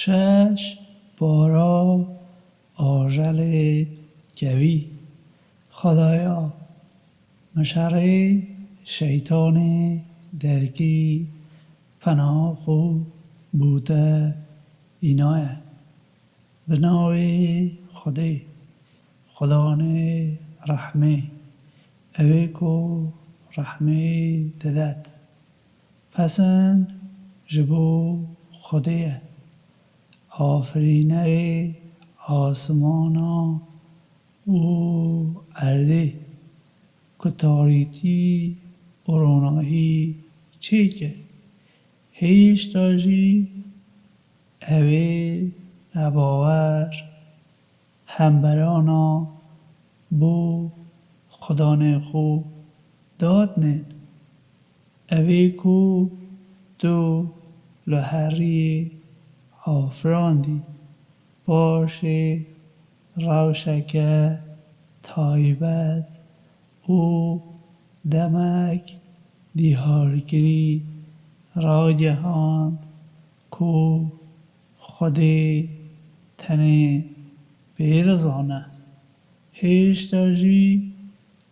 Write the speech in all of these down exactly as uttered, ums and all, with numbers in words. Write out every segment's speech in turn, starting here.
Şeş para ajelê kevî. Xwedaya, min şerê şeytanê derkî pena xwe bo te înaye. Bi navê Xwedê, Xudanê rehmê, ewê ku rehmê didet. Pesin ji bo Xwedê ye, afirînerê asmana û erdê, ku tarîtî û ronahî çêkir. Hêşta jî ewê nebawer hemberana bo Xudanê xwe dadnên. Ewê ku tu li heriyê afirandî, paşê rewşeke taybet û demek diyarkirî ragihand ku Xwedê tenê pê dizane. Hêşta jî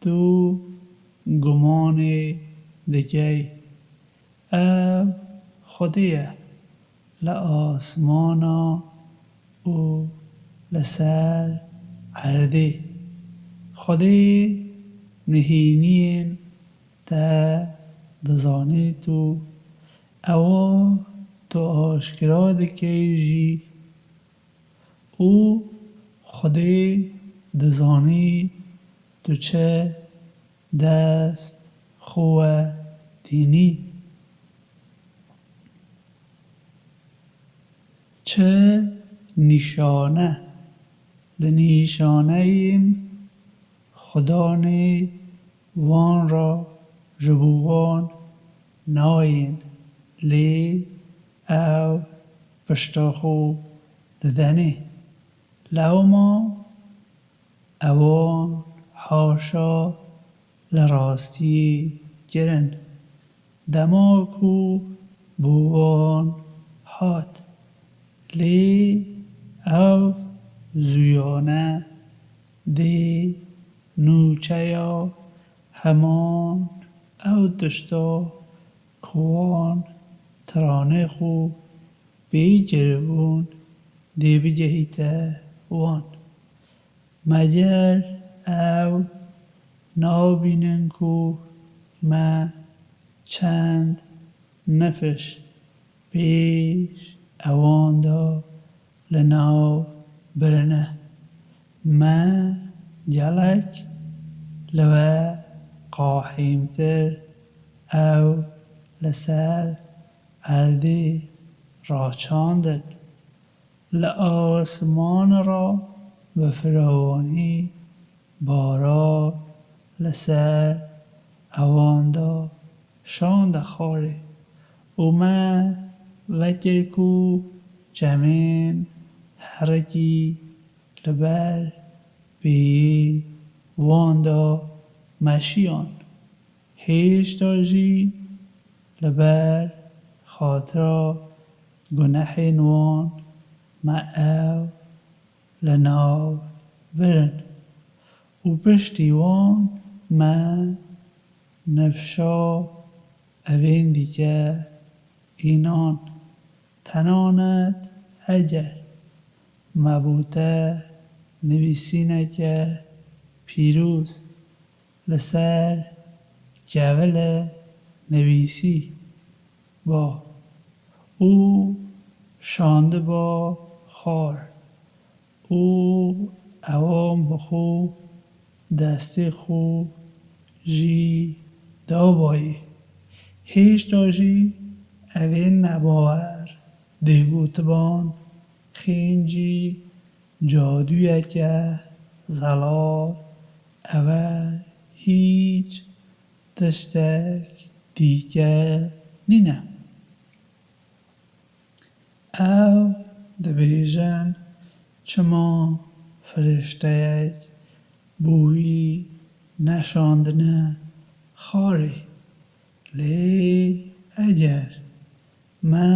tu gumanê dikey. Ev Xwedê ye li asmana û li ser erdê. Xwedê nihêniyên te dizanît û ewa tu aşkera dikey jî. Û Xwedê dizanî tu çi dest xwe tînî. Çi nîşane li nîşaneyên Xudanê wan re ji bo wan nayên, lê ew pişta xwe didenê. Lewma ewan haşa li rastiyê kirin, dema ku bo wan hat, lê ev zûyane dê nûçeya heman ew tişta ku wan tiranê xwe pê kiribûn dê bigihîte wan. Meger ew nabînin ku me çend nifiş pêş ewan de li nav birine? Me gelek li we qahîmtir ew li ser erdê raçandin. Li asman re bi firawanî bara li ser ewan de şande xwarê û me vekir ku çemên herekî li ber pêyê wan de meşiyan. Hêşta jî li ber xatira gunehên wan me ew li nav birin û piştî wan me nifşa evên dîke înan. Tenanet eger me bo te nivîsîneke pîroz li ser kevile nivîsî ba û şandiba xwar û ewan bi xwe destê xwe jî dabayê. Hêşta jî evên nebawer dê gotiban, xêncî cadûyeke zelal, ev e, hîç tiştek dîke nîne. Ew dibêjin, çima firişteyek bo wî neşandine xwarê? Lê eger me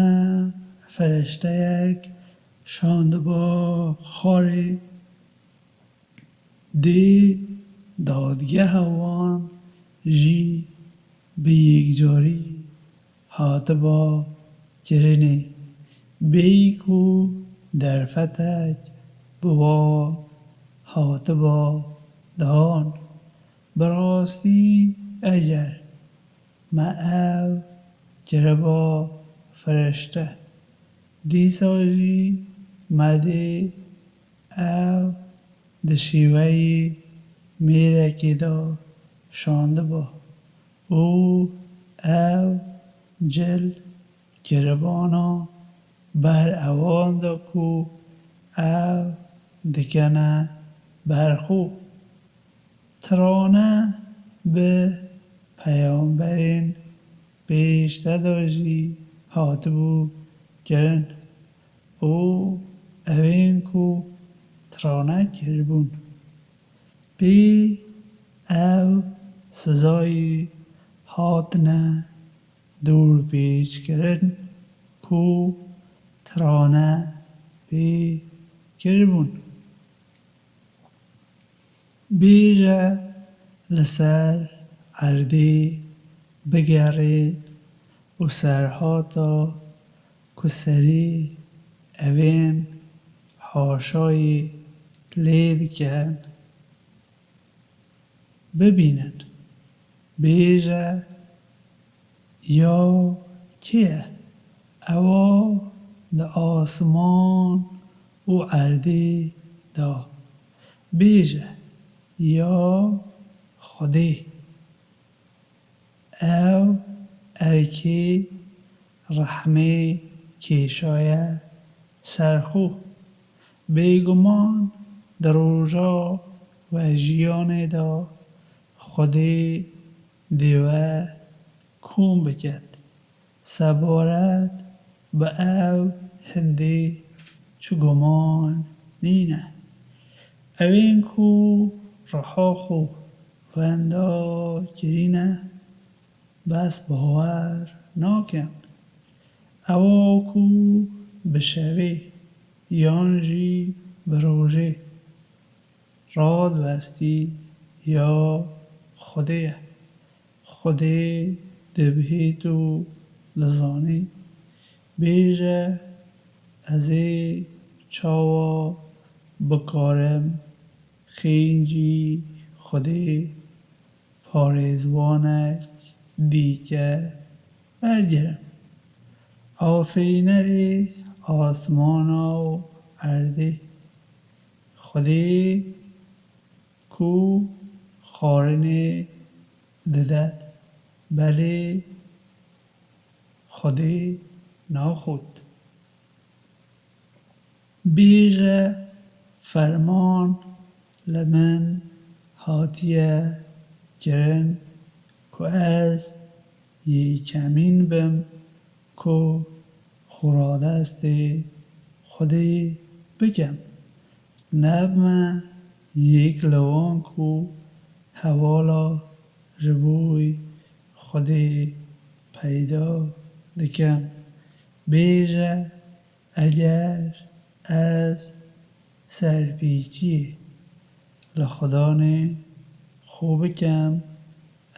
firişteyek şandiba xwarê. Dê dadgeha wan jî bi yekcarî hatiba kirinê, bêyî ku derfetek bi wan hatiba dan. Bi rastî eger me ev kiriba firişte, dîsa jî me dê ew di şêweyê mêrekê de şandiba û ew cil kiribana ber ewan de ku ew dikene ber xwe. Tirane bi peyamberên pêş te de jî hatibû kirin û ewên ku tirane kiribûn, pê ew sizayî hatine dorpêçkirin ku tirane pê kiribûn. Bêje li ser erdê bigerên û serhata ku serî evên haşayî lê dikin, bibînin. Bêje, ya kê ye? Ewa di asman û erdê de. Bêje, ya Xwedê. Ew erkê rehmê kêşaye ser xwe. Bêguman di roja we jiyanê de Xwedê dê we kom biket. Sebaret bi ew hindê çi guman nîne. Ewên ku riha xwe wenda kirîne, bes bawer nakin. Ewa ku bi şevê yan jî bi rojê radiwestît ya Xwedê ye. Xwedê dibihît û dizanî. Bêje, ez ê çawa bikarim xêncî Xwedê parêzwanek dîke wergirim. Afirînerê asmana û erdê, Xwedê ku xwarinê didet, belê Xwedê naxwit. Bêje, ferman li min hatiye kirin ku ez yekemîn bim ku xwe radestê Xwedê bikim. Nebime yek li wan ku hevala ji bo Xwedê peyda dikim. Bêje, eger ez serpêçiyê li Xudanê xwe bikim,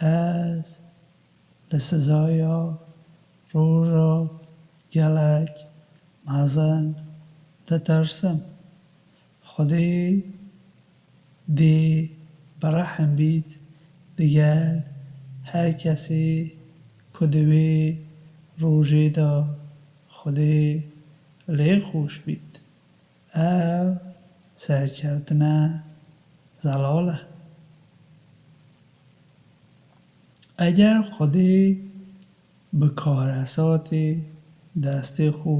ez li sizaya roja gelek mezin ditirsim. Xwedê dê bi rehm bît digel her kesê ku di wê rojê de Xwedê lê xweş bît. Ev serkeftina zelal e. Eger Xwedê bi karesatê destê xwe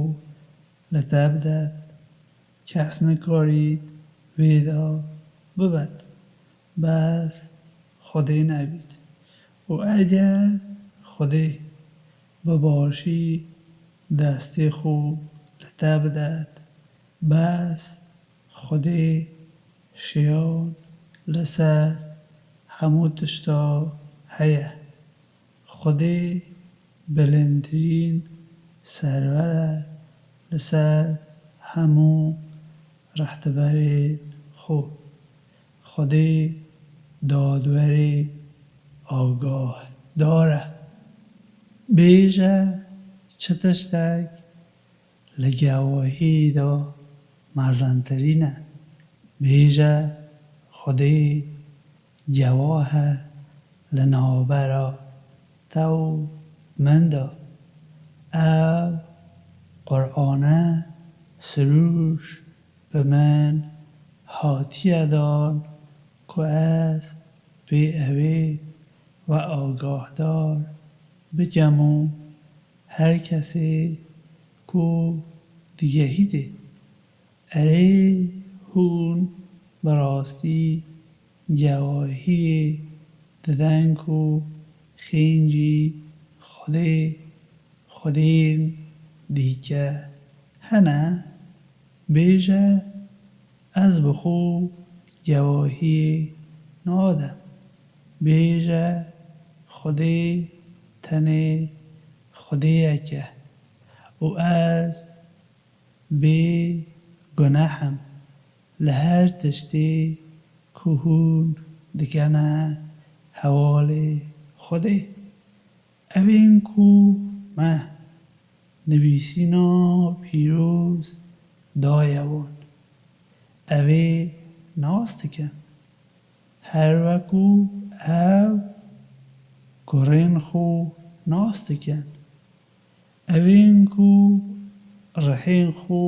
li te bidet, kes nikarît vê de bibet, bes Xwedê nebît. Û eger Xwedê bi başî destê xwe li te bidet, bes Xwedê şiyan li ser hemû tişta heye. Xwedê bilindtirîn serwer e li ser hemû rehtiberên xwe. Xwedê dadwerê agahdar e. Bêje çi tiştek li gewahiyê de mezintirîn e. Bêje Xwedê gewah e li navbera te û min de. Ev Qur'an e, sirûş bi min hatiye dan ku ez pê ewê we agahdar bikem û her kesê ku digehîtê. Erê, hûn bi rastî gewahiyê didin ku xêncî Xwedê, xwedên dîke hene? Bêje, ez bi xwe gewahiyê nadim. Bêje, Xwedê tenê Xwedêyek e û ez bê guneh im li her tiştê ku hûn dikene hevalê Xwedê. Evên ku me nivîsîna pîroz daye wan, ev ê nas dikin, her weku ew kurên xwe nas dikin. Evên ku rihên xwe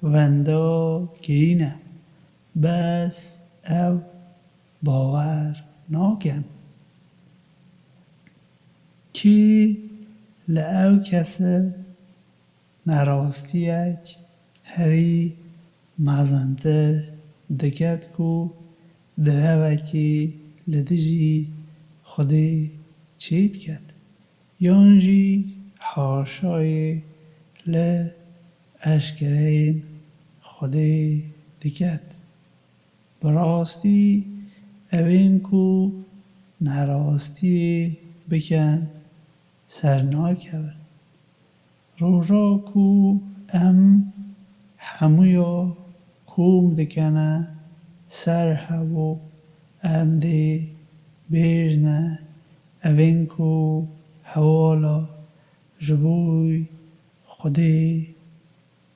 wenda kirîne, bes ew bawer nakin. Kî li ew kese nerastiyek herî mezintir diket ku direvekî li dijî Xwedê çêdiket, yan jî haşayê li eşkereyên Xwedê diket. Bi rastî evên ku nerastiyê bikin sernakevin. Roja ku em hemûya kom dikene ser hev û em dê bêjne, evên ku hevala ji bo Xwedê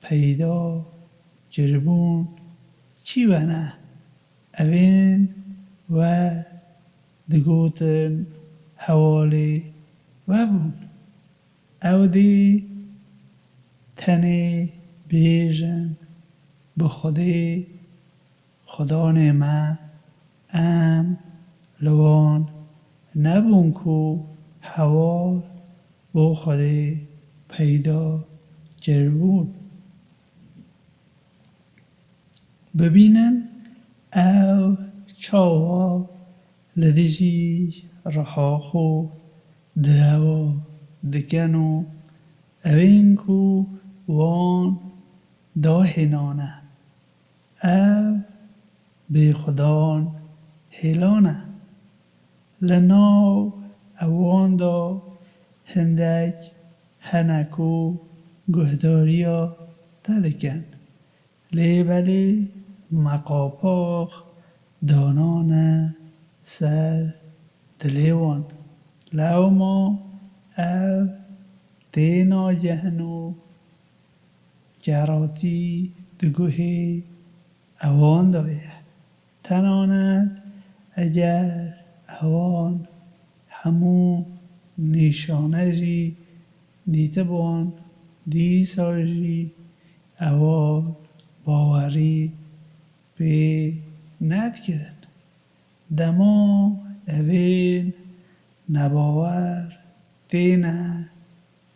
peyda kiribûn kî we ne? Evên we digotin hevalê we bûn. Ew dê tenê bêjin, bi Xwedê, Xudanê me, em li wan nebûn ku heval bo Xwedê peyda kiribûn. Bibînin ew çawa li dijî riha xwe direwa dikin û evên ku wan dahênane, ev bêxwedan hêlan e. Li nav ewan de hindek hene ku guhdariya te dikin. Lê belê me qapax danane ser dilê wan. Lewma ev têna cehn û keratî di guhê ewan de ye. Tenanet eger ewan hemû nîşane jî dîtibûn, dîsa jî ewan bawerî pê nedikirin. Dema evên nebawer têne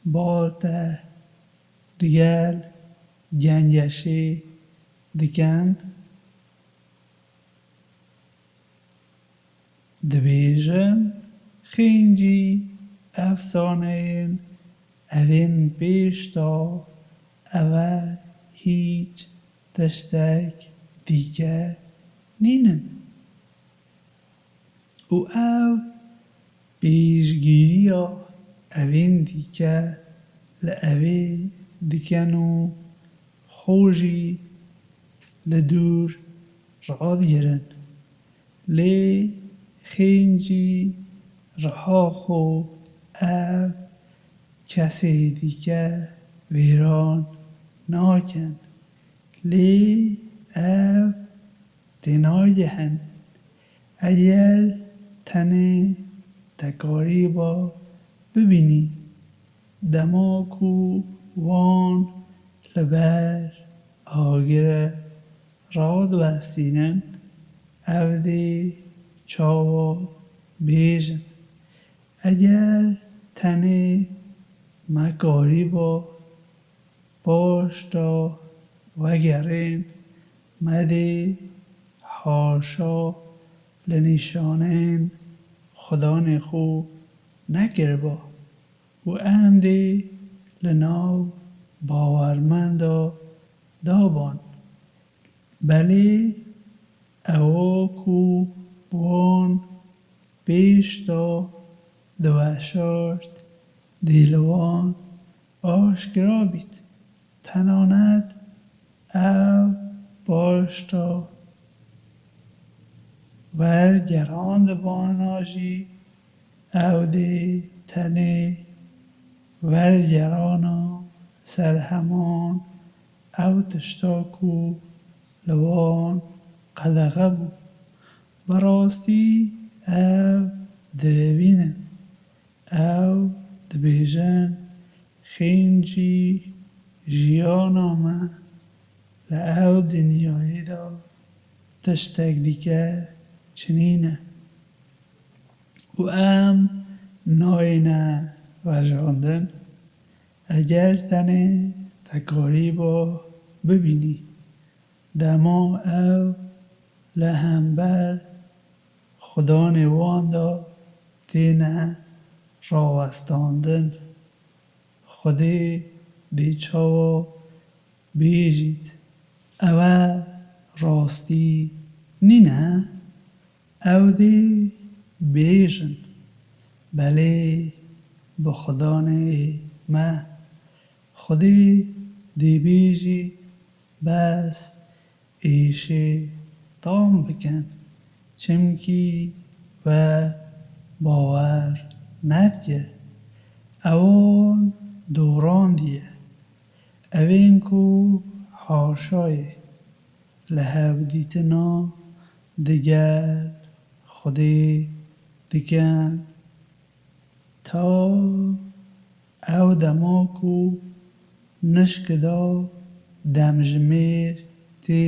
bal te digel gengeşê dikin, dibêjin, xêncî efsaneyên evên pêş de, eve hîç tiştek dîke nînin. Û ew pêşgîriya evên dîke li evê dikin û xwe jî li dûr radigirin. Lê xêncî riha xwe ev kesê dîke vêran nakin. Lê ev tênagihin. Eger tenê te karîba bibînî, dema ku wan li ber agire radiwestînin, ew dê çawa bêjin? Eger tenê me karîba paşta vegerên, me dê haşa li nîşanên xudanê xwe nekiriba û em dê li nav bawermenda daban. Belê ewa ku wan pêş de diweşart dê li wan aşkera bît. Tenanet ev paşta wergerandibana jî ew dê tenê wergerana ser heman ew tişta ku li wan qedexe bû. Bi rastî ev direvîn in. Ew dibêjin, xêncî jiyana me li ew dinyayê de tiştek dîke çinîne û em nayêne vejandin. Eger tenê te karîba bibînî, dema ew li hember xudanê wan de têne rawestandin. Xwedê dê çawa bêjît, ew e rastî nîne? Ew dê bêjin, belê bi xudanê me. Xwedê dê bêjît, bes êşê tam bikin, çimkî we bawer nedikir. Ewan dorandiye. Evên ku haşayê li hevdîtina digel Xwedê dikin, ta ew dema ku nişkida demjimêr tê,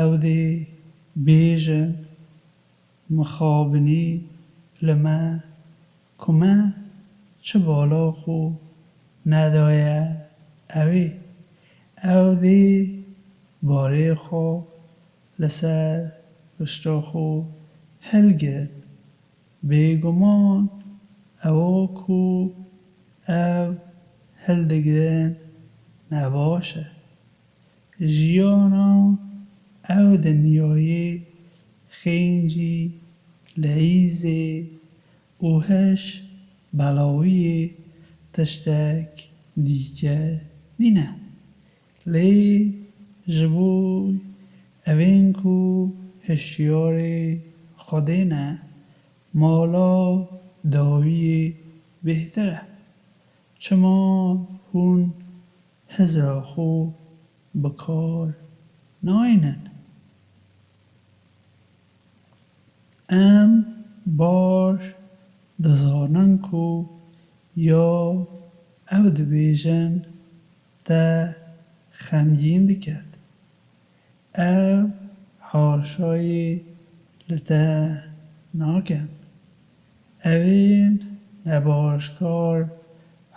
ew dê bêjin, mixabinî li me ku me çi bala xwe nedaye ewê. Ew dê barê xwe li ser pişta xwe hilgirin. Bêguman ewa ku ew hildigirin nebaş e. Jiyana ew dinyayê xêncî, leyîzê û hiş belawiyê tiştek dîke nîne. Lê ji bo evên ku hişyarê Xwedê ne, mala dawiyê bêhtir e. Çima hûn hizra xwe bi kar naynin? Em baş dizanin ku ya ew dibêjin te xemgîn diket. Ev haşayê li te nakin. Evên nebaşkar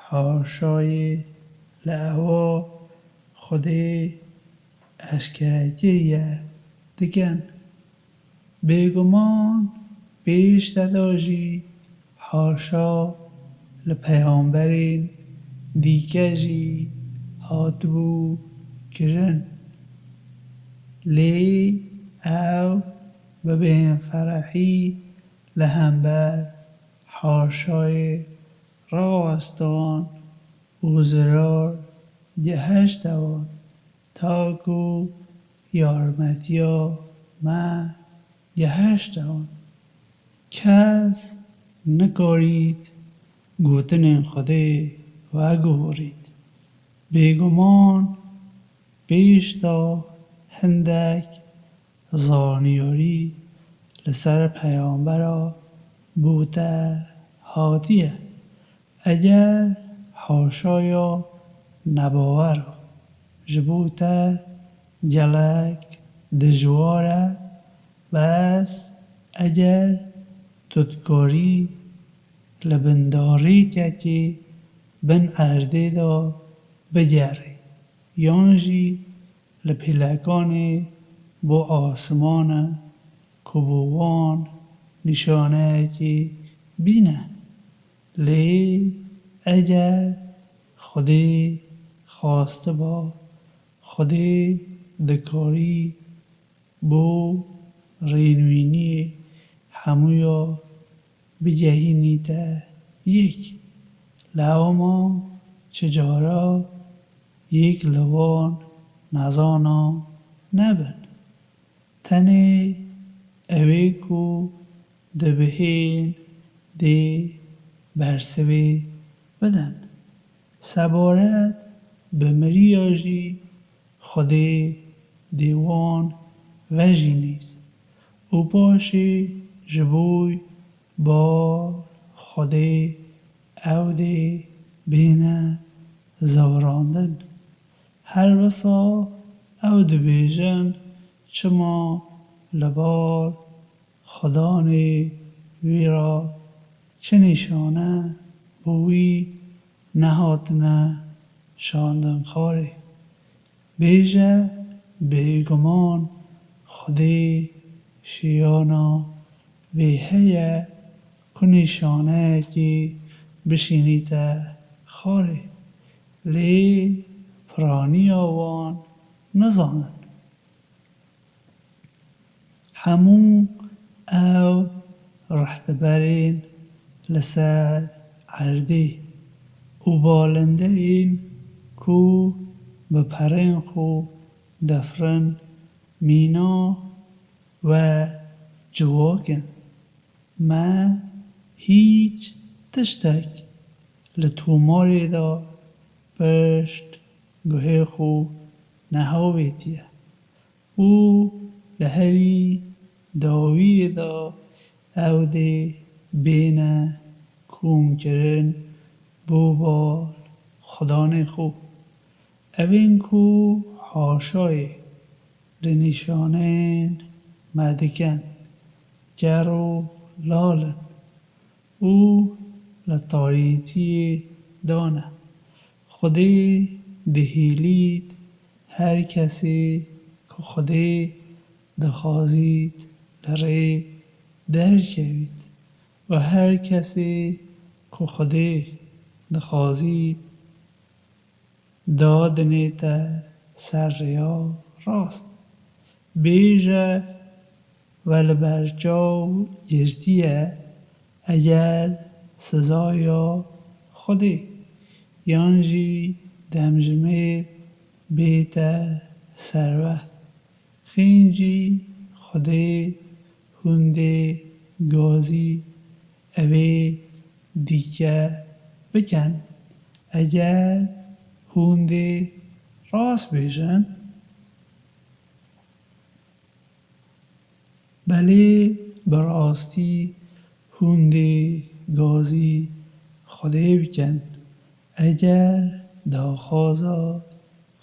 haşayê li ewa Xwedê eşkere kiriye dikin. Bêguman pêş te de jî haşa li peyamberên dîke jî hatibû kirin. Lê ew bi bênferehî li hember haşayê rawestan û zirar gihişte wan. ta ku yarmetiya me gehişte wan. Kes nikarît gotinên Xwedê veguhorît. Bêguman pêşta hindek zaniyarî li ser peyambera bo te hatiye. Eger haşaya nebawera ji bo te gelek dijwar e, bes eger tu dikarî li bin darêkekê bin erdê de bigerî, yan jî li pîlekanê bo asmana ku bo wan nîşaneyekê bîne. Lê eger Xwedê xwastiba, Xwedê dikarî bo rênûniyê hemûya bigehînîte yek. Lewma çi cara yek li wan nezana nebin. Tenê ewê ku dibihên dê bersivê bidin. Sebaret bi miriya jî Xwedê dê wan vejînît û paşê ji bo bal Xwedê ew dê bêne zevirandin. Her wisa ew dibêjin, çima li bal Xudanê wî re çi nîşane bo wî nehatine şandin xwarê. Bêje, bêguman Xwedê şiyana vê heye ku nîşaneyekê bişînîte xwarê. Lê piraniya wan nizanin. Hemû ew rihtiberên li ser erdê û balindeyên ku bi perên xwe defirin mîna we civak in. Me hîç tiştek li tomarê de pişt guhê xwe nehavêtiye û li herî dawiyê de ew dê bêne komkirin bo bal xudanê xwe. Evên ku haşayê li nîşaneyên me dikin, ker û lal in û li tarîtiyê de ne. Xwedê dihêlît her kesê ku Xwedê dixwazît li rê derkevît û her kesê ku Xwedê dixwazît dadinête ser rêya rast. Bêje we li ber çav girtiye eger sizaya Xwedê yan jî demjimêr bête ser we. Xêncî Xwedê hûn dê gazî evê dîke bikin. Eger hûn dê rast bêjin, belê bi rastî hûn dê gazî Xwedê bikin, eger daxwaza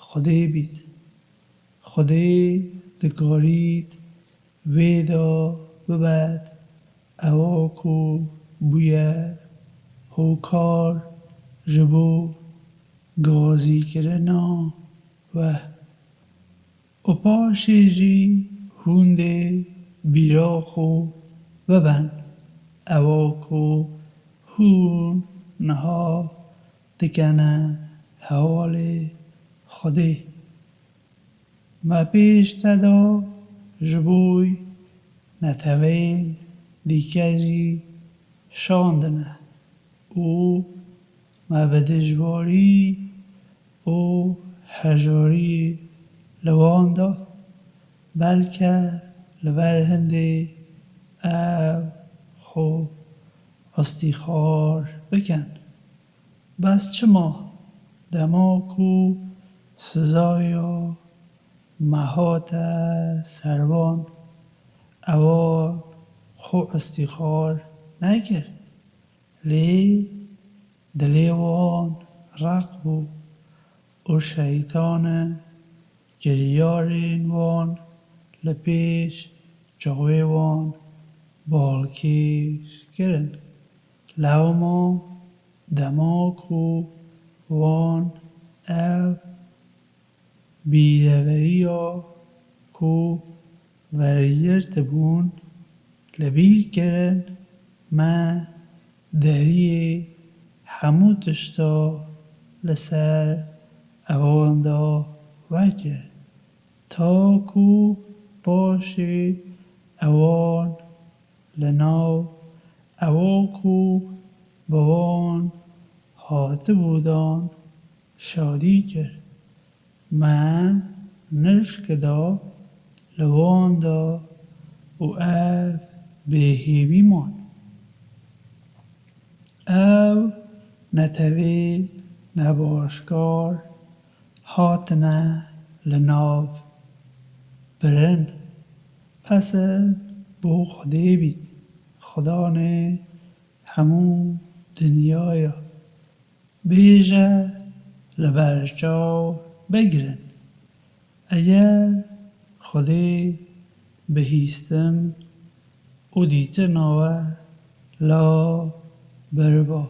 Xwedê bît. Xwedê dikarît vê de bibet ewa ku bûye hokar ji bo gazîkirina we. Û paşê jî hûn dê bîra xwe bibin ewa ku hûn niha dikene hevalê Xwedê. Me pêş te de ji bo neteweyên dîke jî şandine û me bi dijwarî û hejariyê Li wan de belke li ber hindê ew xwe istîxar bikin. Bes çima dema ku sizaya me hate ser wan, ewan xwe istîxar nekir? Lê dilê wan req bû û şeytane kiryarên wan li pêş çavê wan balkêş kirin. Lewma dema ku wan ev bîreveriya ku wergirtibûn li bîr kirin, me deriyê hemû tişta li ser ewan de vekir, ta ku paşê ewan li nav ewa ku bi wan hatibû dan şadî kir. Me nişk da li wan de û ev bêhêvî man. Ew netewê nebaşkar hatine li nav birin. Pesin bo Xwedê bît, Xudanê hemû dinyaya. Bêje li ber çav bigirin. Eger Xwedê bihîstin û dîtina we la bir ba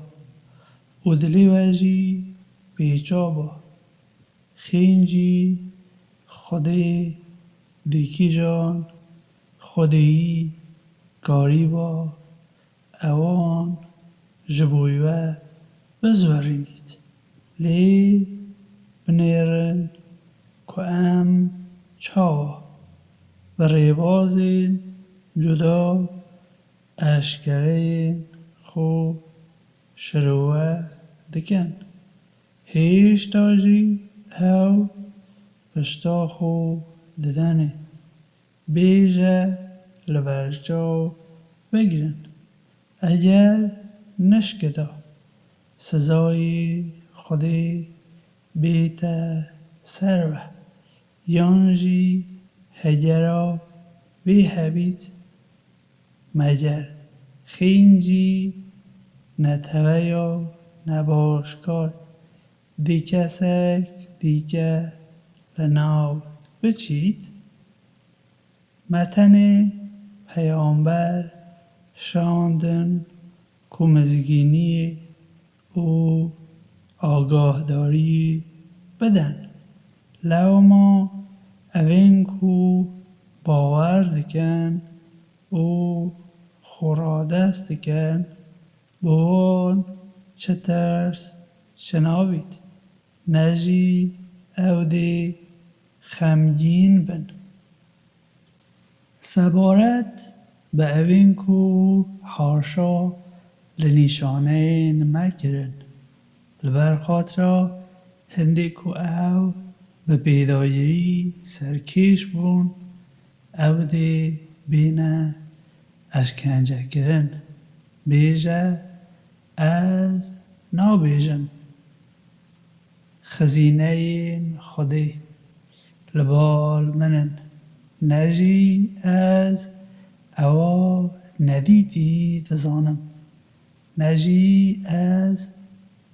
û dilê we jî pêça ba, xêncî Xwedê di kîjan Xwedêyî karîba ewan ji bo we bizwerînît. Lê binêrin ku em çawa bi rêbazên cuda eşkereyên xwe şirove dikin. Hêşta jî ew pişta xwe didenê. Bêje li ber çav bigirin. Eger nişkida sizayê Xwedê bête ser we, yan jî hegera wê hebît, meger xêncî neteweya nebaşkar di kesek dîke li nav biçît, me tenê peyamber şandin ku mizgîniyê û agahdariyê bidin. Lewma evên ku bawer dikin û xwe radest dikin, bi wan çi tirs çinabît, ne jî ew dê xemgîn bin. Sebaret bi evên ku haşa li nîşaneyên me kirin, li ber xatira hindê ku ew bi pêdayî serkêş bûn, ew dê bêne eşkencekirin. Bêje, ez nabêjim, xizîneyên Xwedê li bal min in, ne jî ez ewa nedîtî dizanim, ne jî ez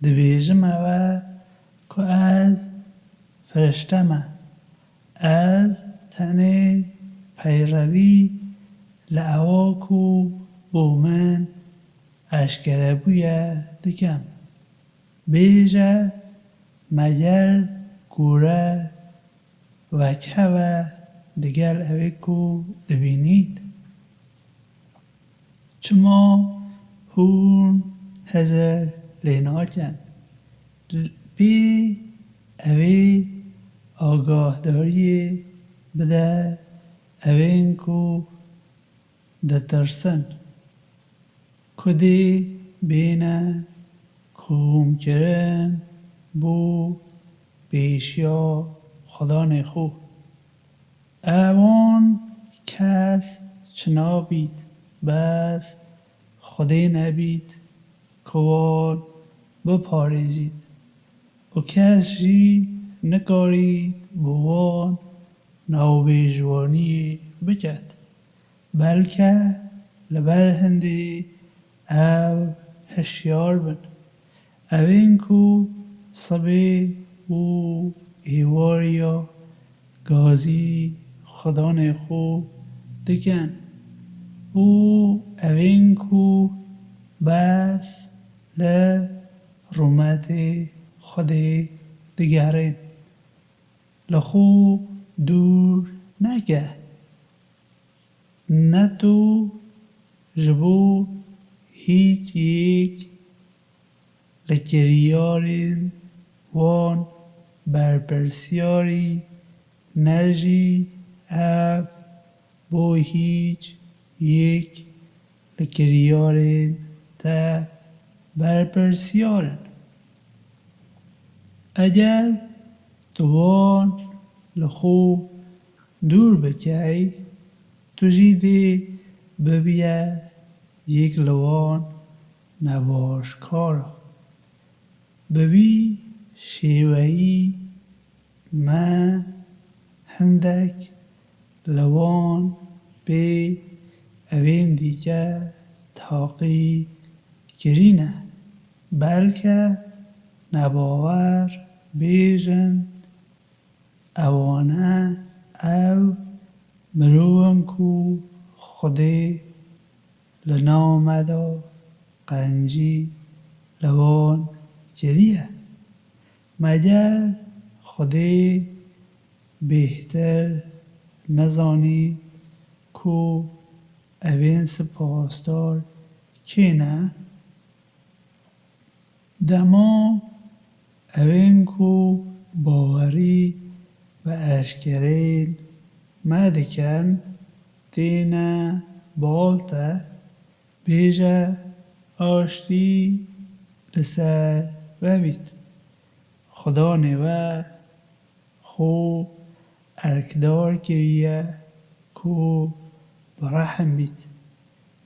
dibêjime we ku ez firişte me. Ez tenê peyrevî li ewa ku bo min eşkere bûye dikim. Bêje, meger kûre wek hev e digel evê ku dibînît. Çima hûn hezir lê nakin? Pê evê agahdariyê bide evên ku ditirsin, ku dê bêne komkirin bo pêşiya Xudanê xwe. Ewan kes çinabît, bes Xwedê nebît ku wan biparêzît û kes jî nikarît bi wan navbêjwaniyê biket. Belke li ber hindê ew hişyar bin. Evên ku sibê û êwariya gazî xudanê xwe dikin û evên ku bes li rûmetê Xwedê digerên. Li xwe dûr neke. Ne tu ji bo hîç yek li kiryarên wan berpirsiyarî ne jî ev bo hîç yek li kiryarên te berpirsiyar in. Eger tu wan li xwe dûr bikey, tu jî dê bibiye yek li wan nebaşkara. Bi vî şêweyî me hindek li wan pê evên dîke taqî kirîne. Belke nebawer bêjin, ewane ew mirov in ku Xwedê li nav me de qencî li wan kiriye. Meger Xwedê bêhtir nezanî ku evên sipasdar kê ne? Dema evên ku bawerî bi eşkereyên me dikin têne bal te, bêje, aştî li ser we bît. Xudanê we xwe erkdar kiriye ku bi rehm bît.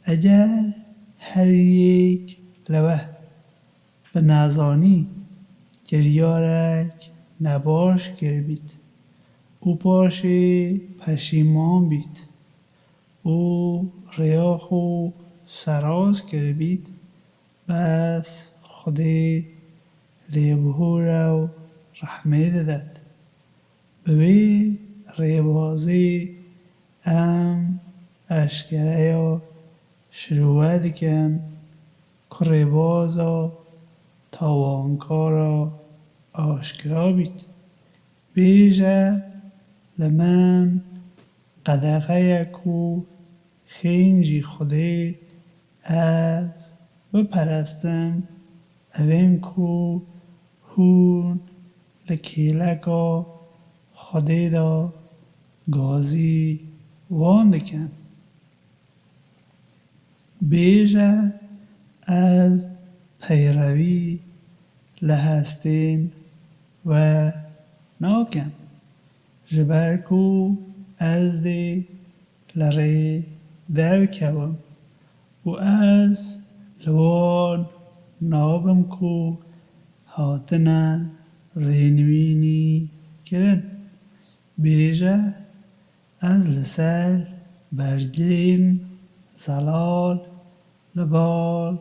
Eger her yek li we bi nezanî kiryarek nebaş kiribît û paşê peşîman bît û rêya xwe seraz kiribît, bes Xwedê lêbihûr e û rehmê didet. Bi vê rêbazê em eşkereya şirove dikin ku rêbaza tawankara aşkera bît. Bêje, li min qedexe ye ku xêncî Xwedê ez biperestim, evên ku hûn li kêleka Xwedê de gazî wan dikin. Bêje, ez peyrevî li hestên we nakim, ji ber ku ez dê li rê derkevim û ez li wan nabim ku hatine rênivînî kirin. Bêje, ez li ser bergên zelal li bal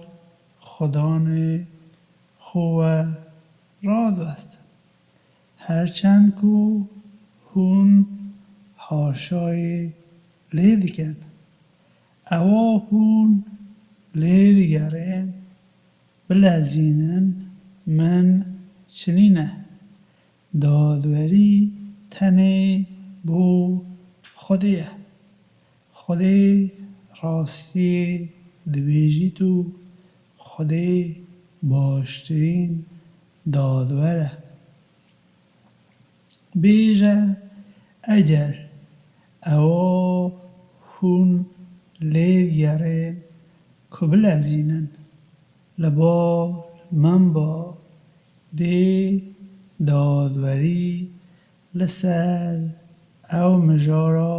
xudanê xwe radiwestim. Her çend ku hûn haşayê lê dikin, ewa hûn lê digerên, bilezînin, min çi nîne. Dadwerî tenê bo Xwedê ye. Xwedê rastiyê dibêjît û Xwedê baştirîn dadwer e. Bêje, eger ewa hûn lê digerên ku bilezînin, li bar min ba, dê dadwerî li ser ew mijara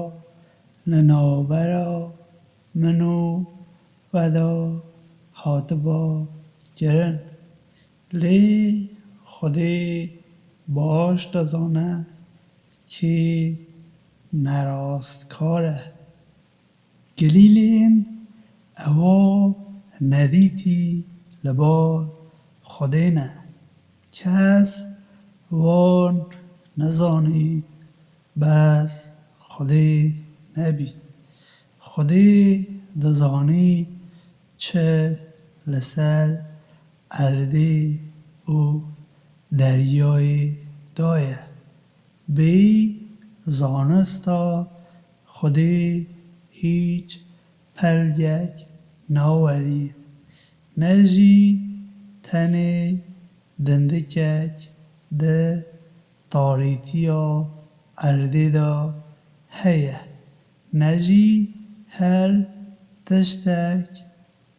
li navbera min û we de hatiba kirin. Lê Xwedê baş dizane kî nerastkar e. Gelîlên ewa nedîtî li ba Xwedê ne. Kes wan nizanît, bes Xwedê nebît. Xwedê dizanî çi li ser erdê û deryayê de ye. Bêyî zanista Xwedê hîç pelgek nawerît, ne jî tenê dindikek di tarîtiya erdê de heye, ne jî her tiştek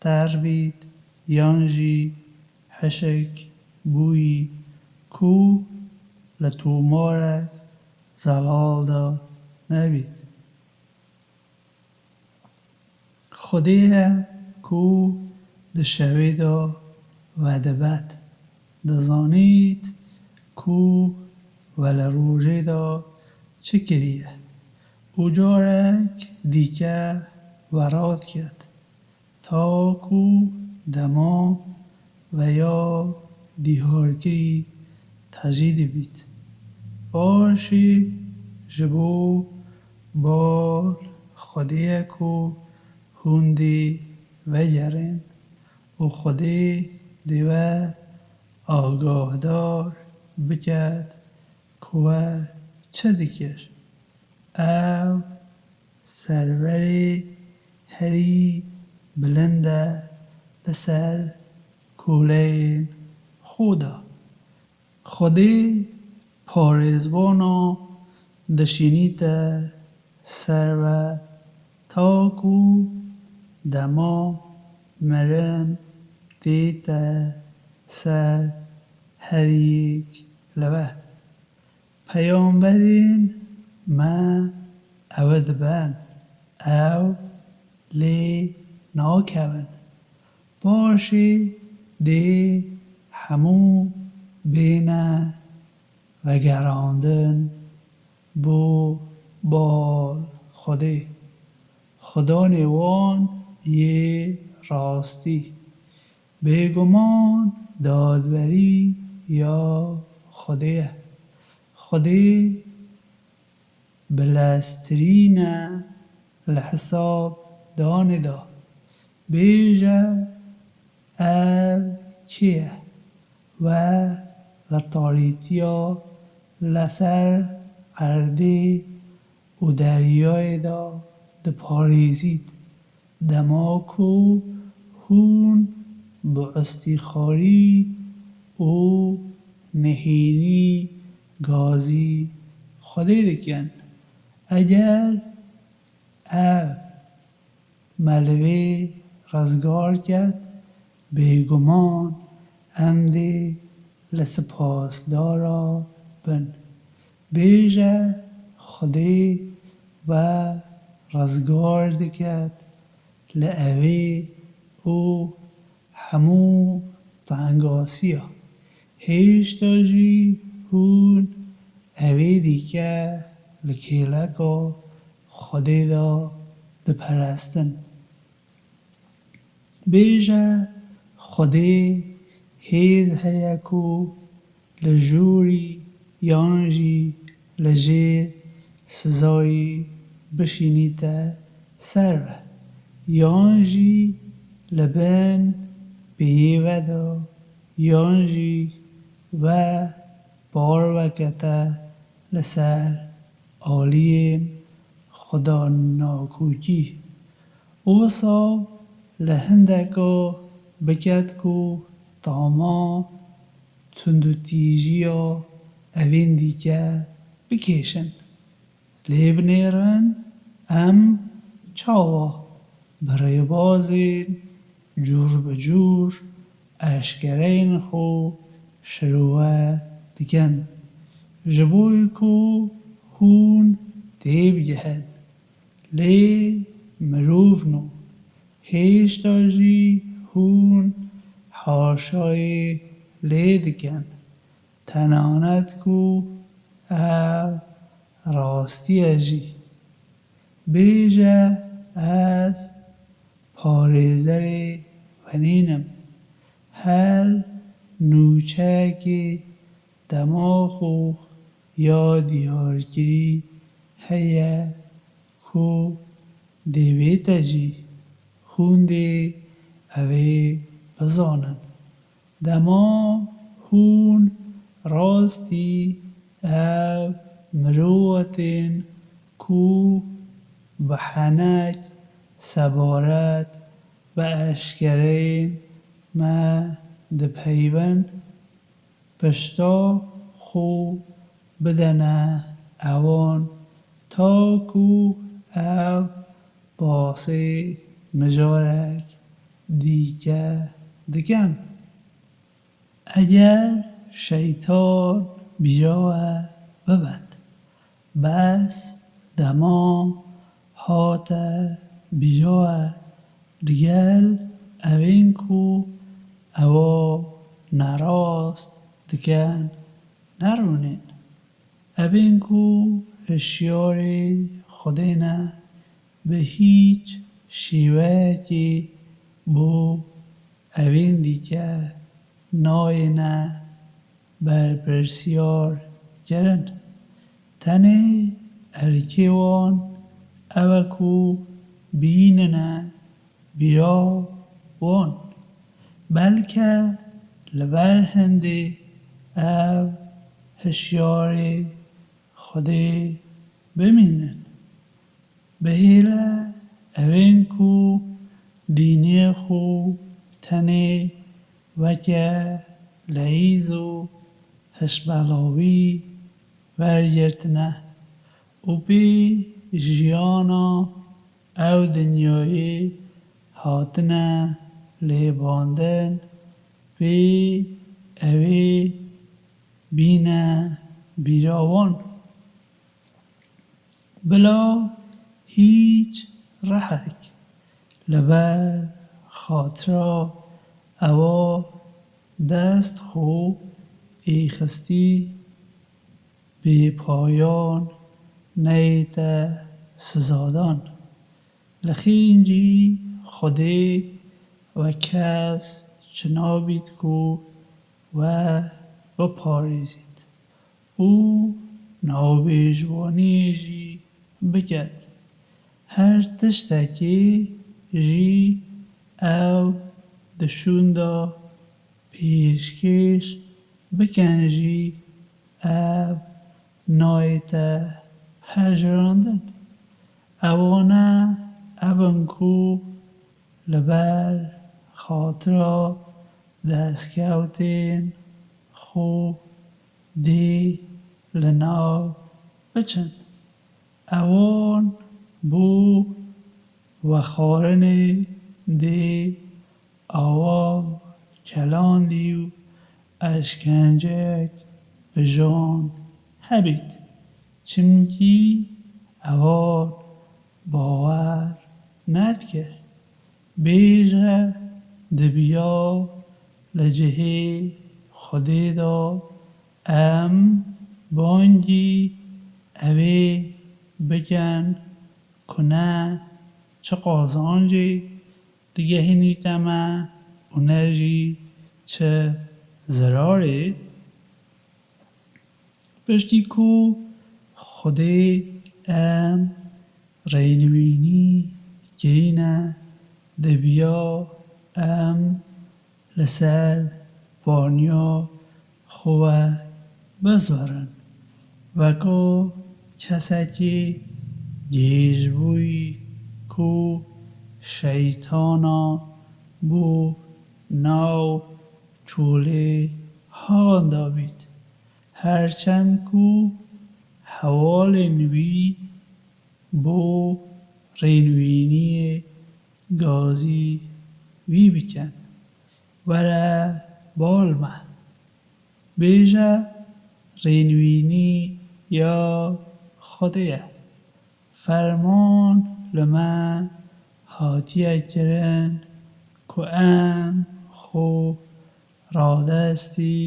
ter bît yan jî hişk bûyî ku li tomarek zelal de nebît. Xwedê ye ku di şevê de vedibet, dizanît ku we li rojê de çi kiriye û carek dîke we radiket. Ta ku dema veya dîharkirî tejî dibît. Paşê ji bo bal Xwedê ye ku hûn dê vegerên û Xwedê dê we agahdar biket ku we çi dikir. Ew serverê herî bilind e li ser koleyên xwe de. Xwedê parêzbana dişînîte ser we ta ku dema mirin tête ser her yek li we. Peyamberên me ew dibin, ew lê nakevin. Paşê dê hemû bêne vegerandin bo bal Xwedê. Xudanê wan yê rastî. Bêguman dadwerî ya Xwedê ye. Xwedê bileztirîn e li hesab danê de. Bêje, ev kê ye? We li tarîtiya li ser erdê û deryayê de diparêzît. Dema ku hûn bi estîxarî û nehênî gazî Xwedê dikin, eger ev me li vê rizgar ket, bêguman em dê li sipasdara bin. Bêje, Xwedê we rizgar diket li evê û hemû tengasiya. Hêşta jî hûn evê dîke li kêleka Xwedê de diperestin. Bêje, Xwedê hêz heye ku li jûrî yan jî li jêr sizayî bişînîte ser we, yan jî li bin piyê ve de, yan jî we bar vekete li ser aliyên xudanakokî. Wisa li hindeka biket ku tama tundûtîjiya evên dîke bikêşin. Lê binêrin em çawa bi rêbazên cûr bi cûr eşkereyên xwe şirove dikin, ji bo ku hûn têbigihin. Lê mirovno, hêşta jî hûn haşayê lê dikin, tenanet ku ev rastî ye jî. Bêje, ez parêzerê we nînim. Her nûçeyekê dema xwe ya diyarkirî heye ku divê te jî hûn dê ev ê bizanin. Dema hûn rastî ev mirowetên ku bi henek sebaret bi eşkereyên me dipeyivin, pişta xwe bidene ewan, ta ku ev basê mijarek dîke dikin. Eger şeytan bîra we bibet, bes dema hate bîra we, digel evên ku ewa nerast dikin nerûnên. Evên ku hişyarê Xwedê ne, bi hîç şêweyekê bo evên dîke nayêne berpirsiyar kirin. Tenê erkê wan ew e ku bînine bîra wan. Belke li ber hindê ev hişyarê Xwedê bimînin. Bihêle evên ku dînê xwe tenê weke leyîz û hişbelawî wergirtine û pê jiyana ew dinyayê hatine lêbandin, pê ewê bîne bîra wan. Bila hîç rehek li ber xatira ewa dest xwe êxistî bêpayan neyête sizadan. Li xêncî Xwedê we kes çinabît ku we biparêzît û navbêjvaniyê jî biket. Her tiştekê jî ew di şûnda pêşkêş bikin jî ev nayête hejirandin. Ewane ev in ku li ber xatira destkewtên xwe dê li nav biçin. Ewan bo vexwarinê dê awa kelandî û eşkenceyek bi jan hebît. Çimkî ewan bawer nedike. Bêje dibiya li cihê Xwedê de em bangî evê bikin ku ne çi qazancê digehînîte me û ne jî çi zirarê. Piştî ku Xwedê em rênivînî kirîne, dibiya em li ser vaniya xwe bizirin. Weka kesekî gêj bûyî ku şeytana bo nav çolê handa bît. Her çend ku hewalên wî bo rênivîniyê gazî wî bikin. Were bal me. Bêje, rênivînî ya Xwedê ye. Ferman li me hatiye kirin ku em xwe radestî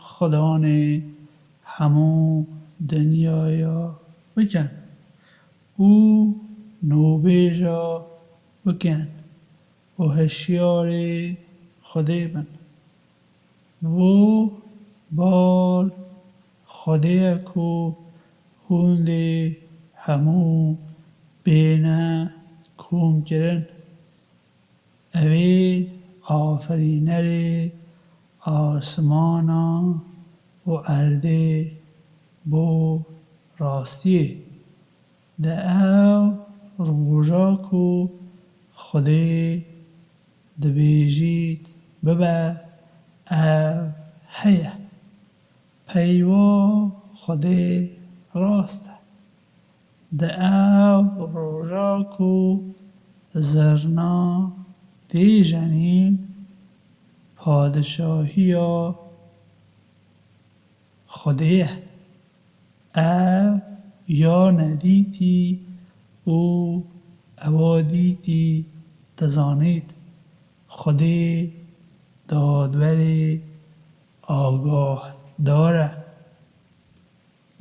Xudanê hemû dinyaya bikin û nûbêja bikin û hişyarê Xwedê bin. Bo bal Xwedê ye ku hûn dê hemû bêne komkirin. Ew ê aferînerê asmana û erdê bo rastiyê. Di ew roja ku Xwedê dibêjît bibe, ev heye. Peyva Xwedê rast e. Di ew roja ku zirna tê jenîn, padişahiya Xwedê ye. Ev ya nedîtî û ewa dîtî dizanît. Xwedê dadwerê agahdar e.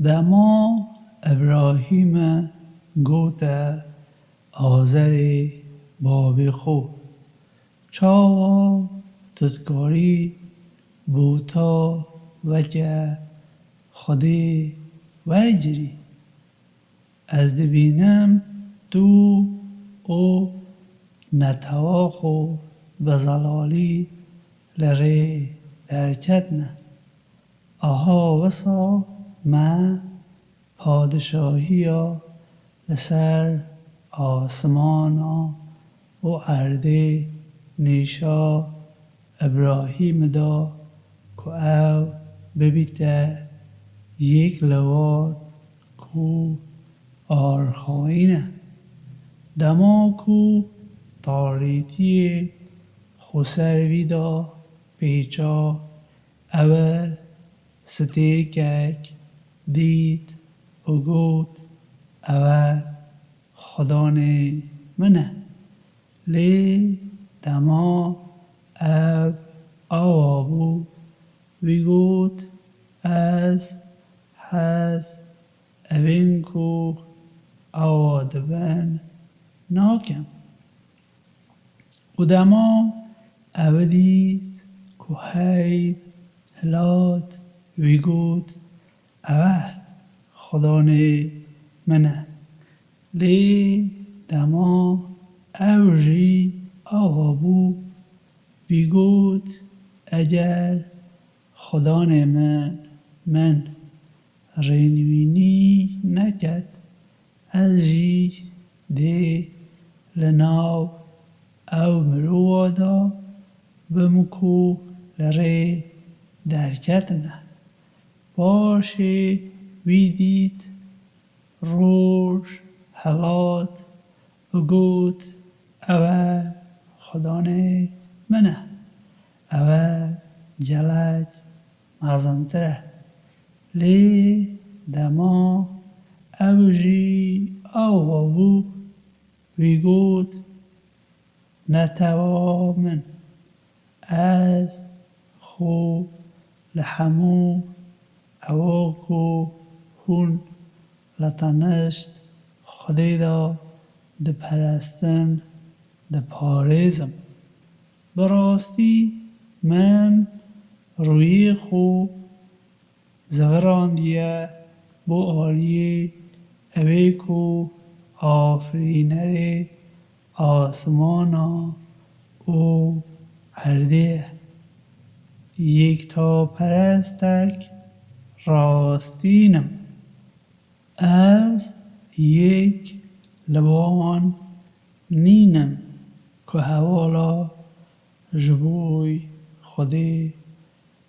Dema Îbrahîme gote Azerê babê xwe, çawa tu dikarî bûta weke Xwedê wergirî? Ez dibînim tu û netewa xwe bi zelalî li rê derketine. Aha wisa me padişahiya li ser asmana û erdê nîşa Îbrahîmê da ku ew bibîte yek li wan ku arxayîn e. Dema ku tarîtiyê xwe ser vî da pêça, ew stêrkek dît û got, Ew e Xudanê min e. Lê dema ev awa bû, wî got, Ez hez evên ku awa dibin nakim. Û dema ew dît ku heyv hilat, wî got, Ev e Xudanê min e. Lê dema ew jî ava bû, wî got, Eger Xudanê min, min rênivînî neket, ez jî dê li nav ew mirova da bim ku li rê derketine. Paşê wî dît roj helat û got, Ew e Xudanê min e. Ew e gelek mezintir e. Lê dema ew jî ava bû, wî got, Netewa min, ez xwe li hemû ewa ku hûn li tenişt Xwedê de diperestin, diparêzim. Bi rastî min rûyê xwe zivirandiye bo aliyê ewê ku afirînerê asmana û erdê ye. Yektaperestek rastîn im. Ez yek li wan nînim ku hevala ji bo Xwedê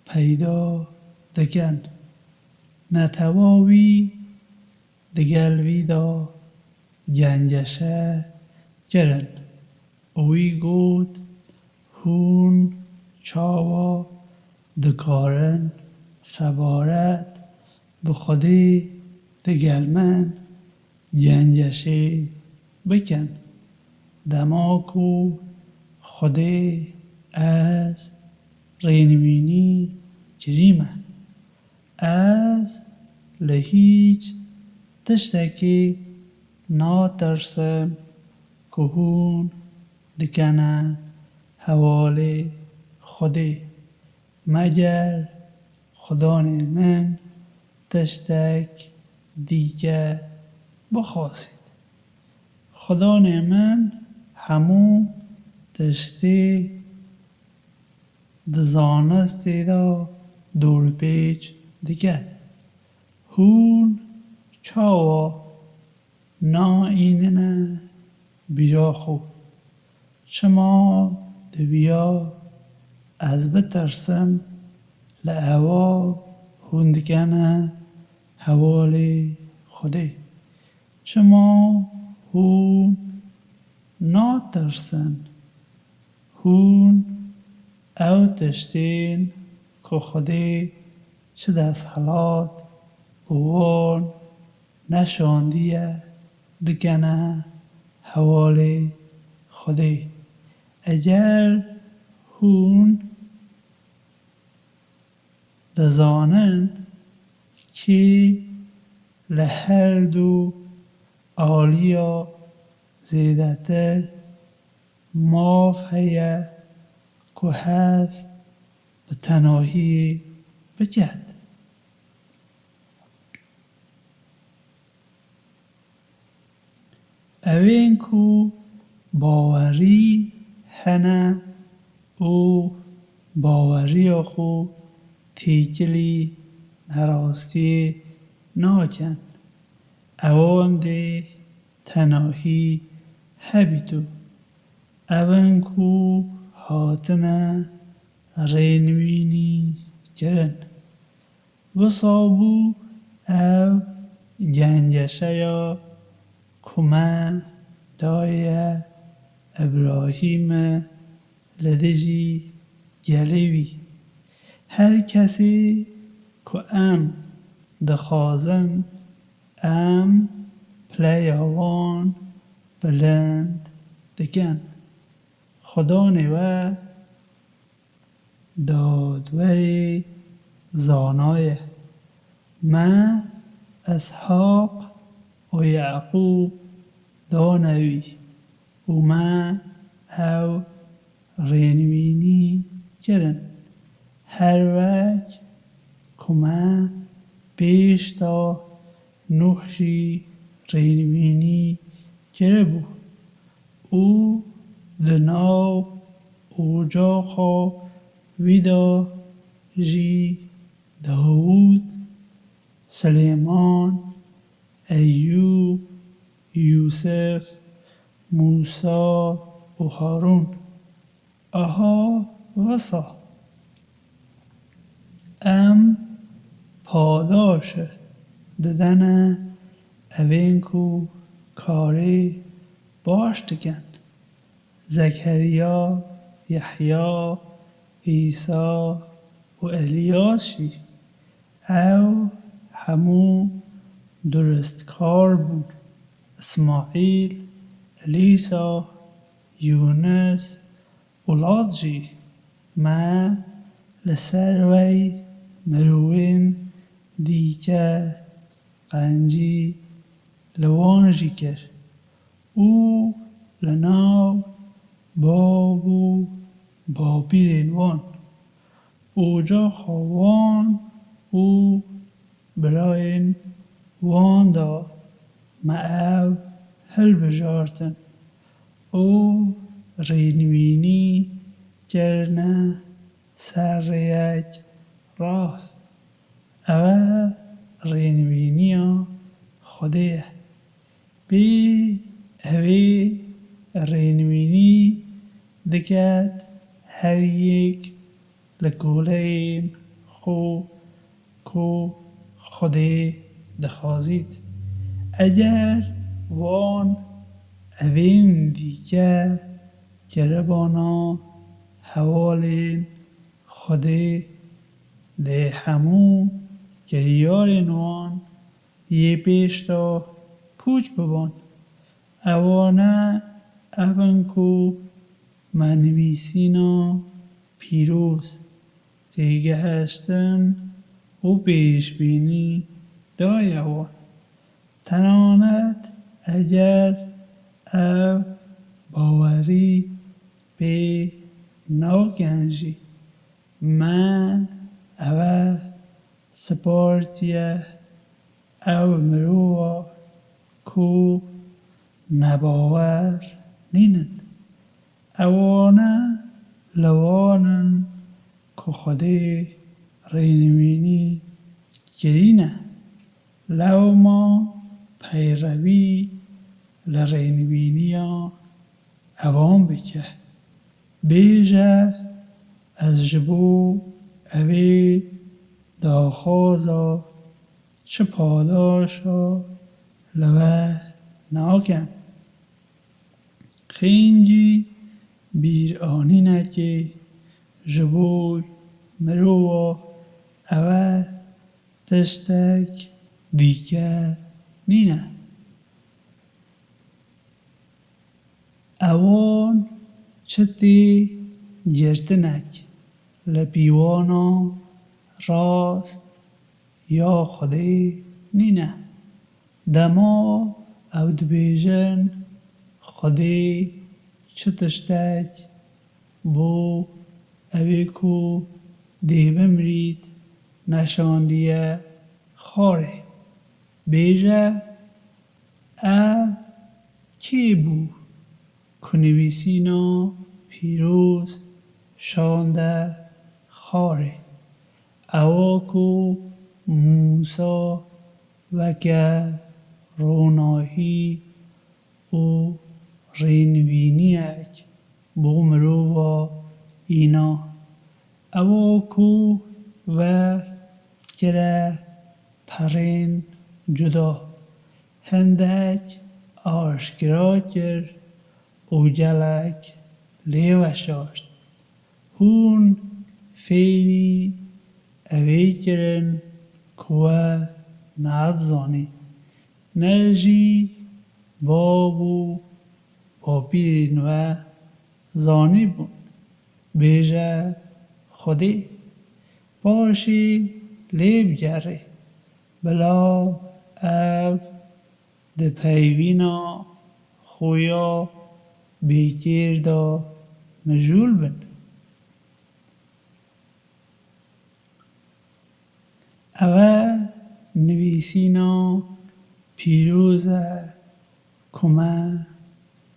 peyda dikin. Netewa wî digel wî de gengeşe kirin û wî got, Hûn çawa dikarin sebaret bi Xwedê digel min gengeşê bikin. Dema ku Xwedê ez rênivînî kirîme, ez li hîç tiştekî natirsim ku hûn dikene hevalê Xwedê. Meger Xudanê min tiştek dîke bixwazît. Xudanê min hemû tiştê di zanistê de dorpêç diket. Hûn çawa naînine bîra xwe? Çima diviya ez bitirsim li eva hûn dikene hevalê Xwedê? Çima hûn natirsin? Hûn ew tiştên ku Xwedê çi desthilat û wan neşandiye dikene hevalê Xwedê. Eger hûn dizanin kî li her du aliya zêdetir maf heye ku hest bi tenahiyê biket. Ewên ku bawerî hene û baweriya xwe têkilî nerastiyê nakin, ewan dê tenahî hebît û ew in ku hatine rênivînî kirin. Wisa bû ev gengeşeya ku me daye Îbrahîmê li dijî gelê wî. Her kesê ku em dixwazin, em pileya wan bilind dikin. Xudanê we dadwerê zana ye. Me Îshaq û Yaqûb dane wî û me ew rênivînî kirin. Her wek ku me pêş de Nûh jî rênivînî kiribû û di nav ocaxa wî de jî Dawûd, Silêman, Eyûb, Yûsif, Mûsa û Harûn. Aha wisa em padaş didene evên ku karê baş dikin. Zekeriya, Yehya, Îsa û Eliyas jî, ew hemû durustkar bûn. Îsmaîl, Elîsa, Yûnis û Lat jî. Me li ser wey mirovên dîke qencî li wan jî kir û li nav bav û bapîrên wan, ocaxa wan û birayên wan de me ew hilbijartin û rênivînî kirine ser rêyek rast. Ew e rênivîniya Xwedê ye. Bê evê rênivînî diket her yek li koleyên xwe ku Xwedê dixwazît. Eger wan evên dîke kiribana hevalên Xwedê, dê hemû kiryarên wan yê pêş de pûç bibin. Ewane ev in ku me nivîsîna pîroz têgihiştin û pêşbînî daye wan. Tenanet eger ev bawerî pê nakin jî, me eve sipartiye ew mirova ku nebawer nînin. Ewane li wan in ku Xwedê rênivînî kirîne. Lewma peyrevî li rênivîniya evan bike. Bêje, ez ji bo evê daxwaza çi padaşa li we nakem. Xêncî bîranînekê ji bo mirova eve tiştek dîke nîne. Ewan çi tê girtinek li pîvana rast ya Xwedê nîne. Dema ew dibêjin, Xwedê çi tiştek bo evê ku dê bimrît neşandiye xwarê. Bêje, ev kê bû ku nivîsîna pîroz şande xwarê? Ewa ku Mûsa weke ronahî û rênivîniyek bo mirova îna. Ewa ku we kire perên cuda, hindek aşkera kir û gelek lê veşart. Hûn fêrî evê kirin ku we nedizanî, ne jî bav û bapîrên we zanîbûn, bêje Xwedê. Paşê lê bigerê, bila ev di peyvîna xwe ya bêkêr de mijûl bin. Eve nivîsîna pîroz e ku me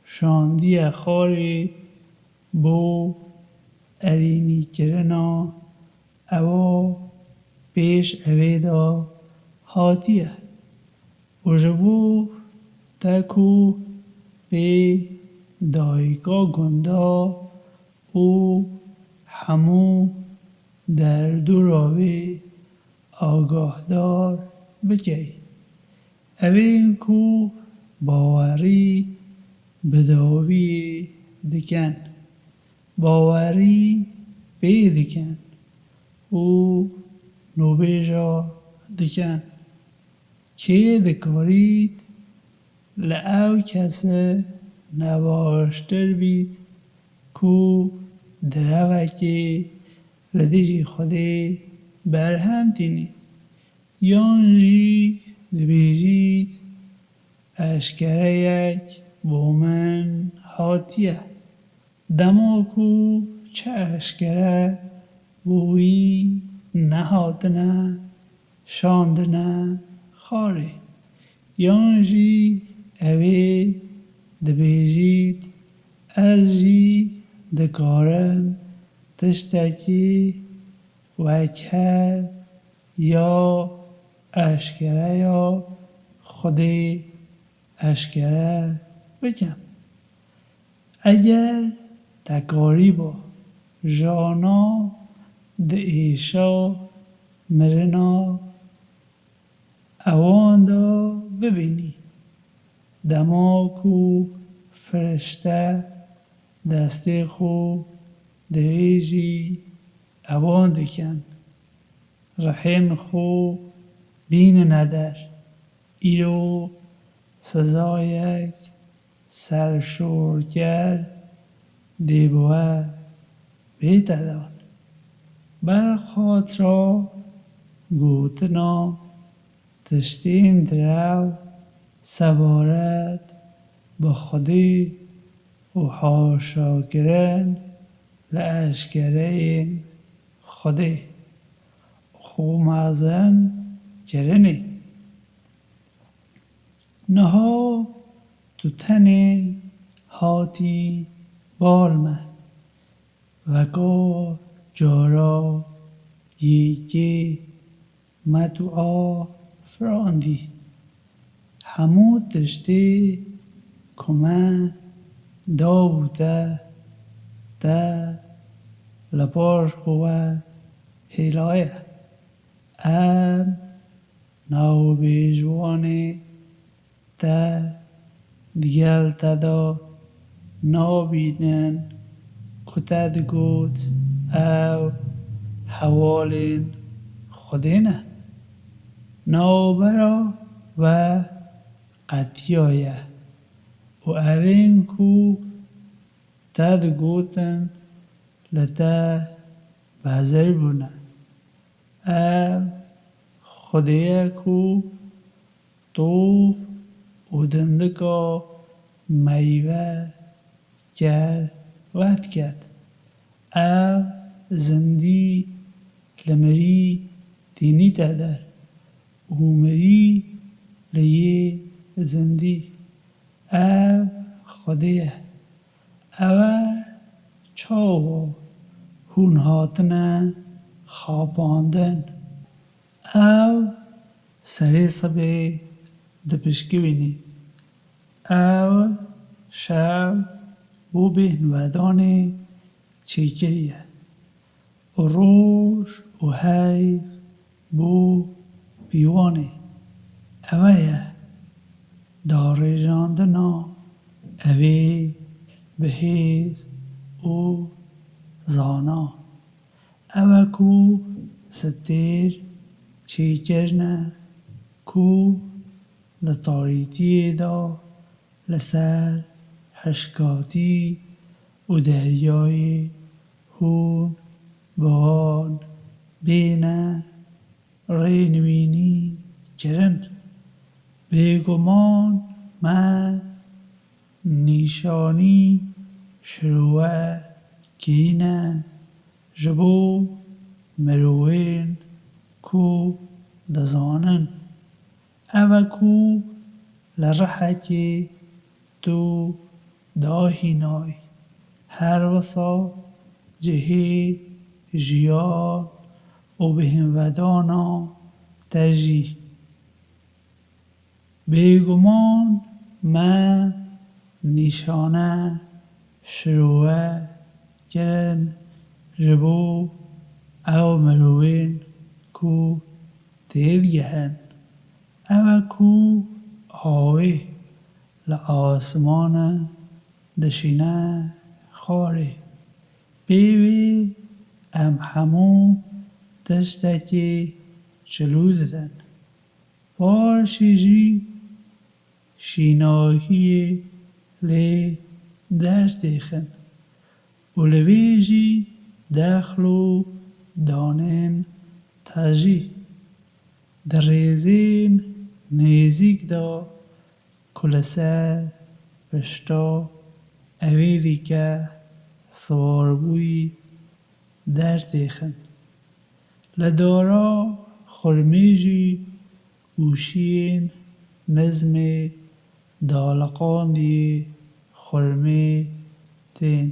şandiye xwarê bo erênîkirina ewa pêş evê de hatiye. Û ji bo te ku pê dayika gunda û hemû derdora wê agahdar bikey. Evên ku bawerî bi dawiyê dikin, bawerî pê dikin û nûbêja dikin. Kê dikarît li ew kese nebaştir bît ku direvekê li dijî Xwedê berhem tînît, yan jî dibêjît, eşkereyek bo min hatiye. Dema ku çi eşkere bo wî nehatine şandine xwarê, yan jî evê dibêjît, ez jî dikarim tiştekî wekhev ya eşkereya Xwedê eşkere bikim. Eger te karîba jana di êşa mirina ewan de bibînî, dema ku firişte destê xwe dirêjî ewan dikin, rihên xwe bînine der. Îro sizayek serşorker dê bi we bête dan. Ber xatira gotina tiştên direw sebaret bi Xwedê û haşakirin li eşkereyên Xwedê xwe mezin kirinê. Niha tu tenê hatî bal me, weka cara yekê me tu afirandî. Hemû tiştê ku me dabû te, te li paş xwe hêlaye. Em navbêjvanê te digel te de nabînin ku te digot ew hevalên Xwedê ne. Navbera we qetiyaye û evên ku te digotin li te bezir bûne. Ev Xwedê ye ku tov û dindika meywe ker wet ket. Ev zindî li mirî tînîte der û mirî li yê zindî. Ev Xwedê ye. Ew e çawa hûn hatine xapandin. Ew serê sibê dipişkivînît. Ew şev bo bêhnvedanê çêkiriye û roj û heyv bo pîwanê. Ew e ye darêjandina evê bi hêz û zana. Ew e ku stêr çêkirine ku di tarîtiyê de li ser hişkatî û deryayê hûn bi wan bêne rênivînî kirin. Bêguman me nîşanî şirove kirîne ji bo mirovên ku dizanin. Ev e ku li rihekê tu dahînayî, her wisa cihê jiyan û bêhnvedana te jî. Bêguman me nîşane şirove kirin ji bo ew mirovên ku têdigehin. Ew e ku awê li asmana dişîne xwarê. Pê wê em hemû tiştekî çilû didin. Paşê jî şînahiyê lê dertêxin û li vê jî dexl û danên tejî di rêzên nêzîk de ku li ser pişta evê dîke siwarbûyî dertêxin. Li dara xurmê jî ûşiyên nizmê daliqandiyê xurmê tên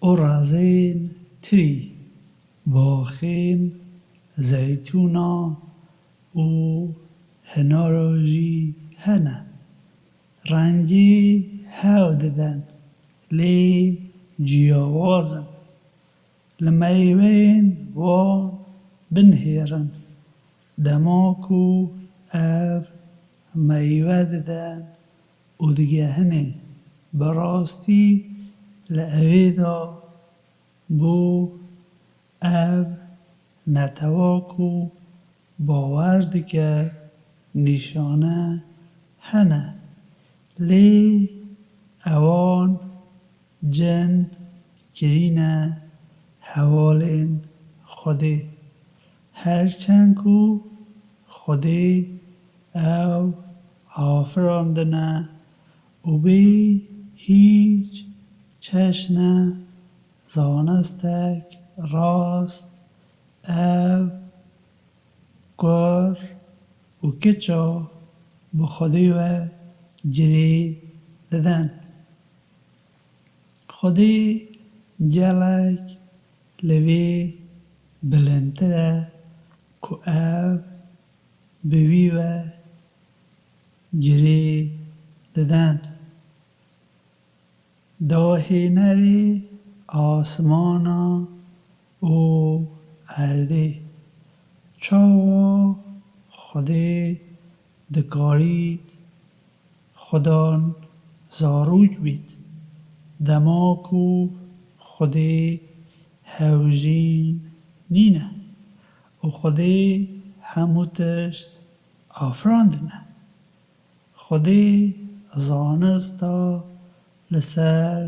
û rezên tirî, baxên zeytûna û hinara jî hene. Rengê hev didin, lê ciyawaz in. Li meyveyên wan binihêrin. Dema ku ev meywe didin û digehinê, bi rastî li evê de bû ev netewa ku bawer dike nîşane hene, lê ewan cin kirîne hevalên Xwedê. Her çend ku Xwedê ew afirandine û bê hîç çeşne zanistek rast ew kur û kiça bi Xwedê ve girê didin. Xwedê gelek li vê bilindtir e ku ew bi wî ve girê didin. Dahênerê asmana û erdê. Çawa Xwedê dikarît Xudan zarok bît, dema ku Xwedê hewjîn nîne û Xwedê hemû tişt afirandine? Xwedê zanista li ser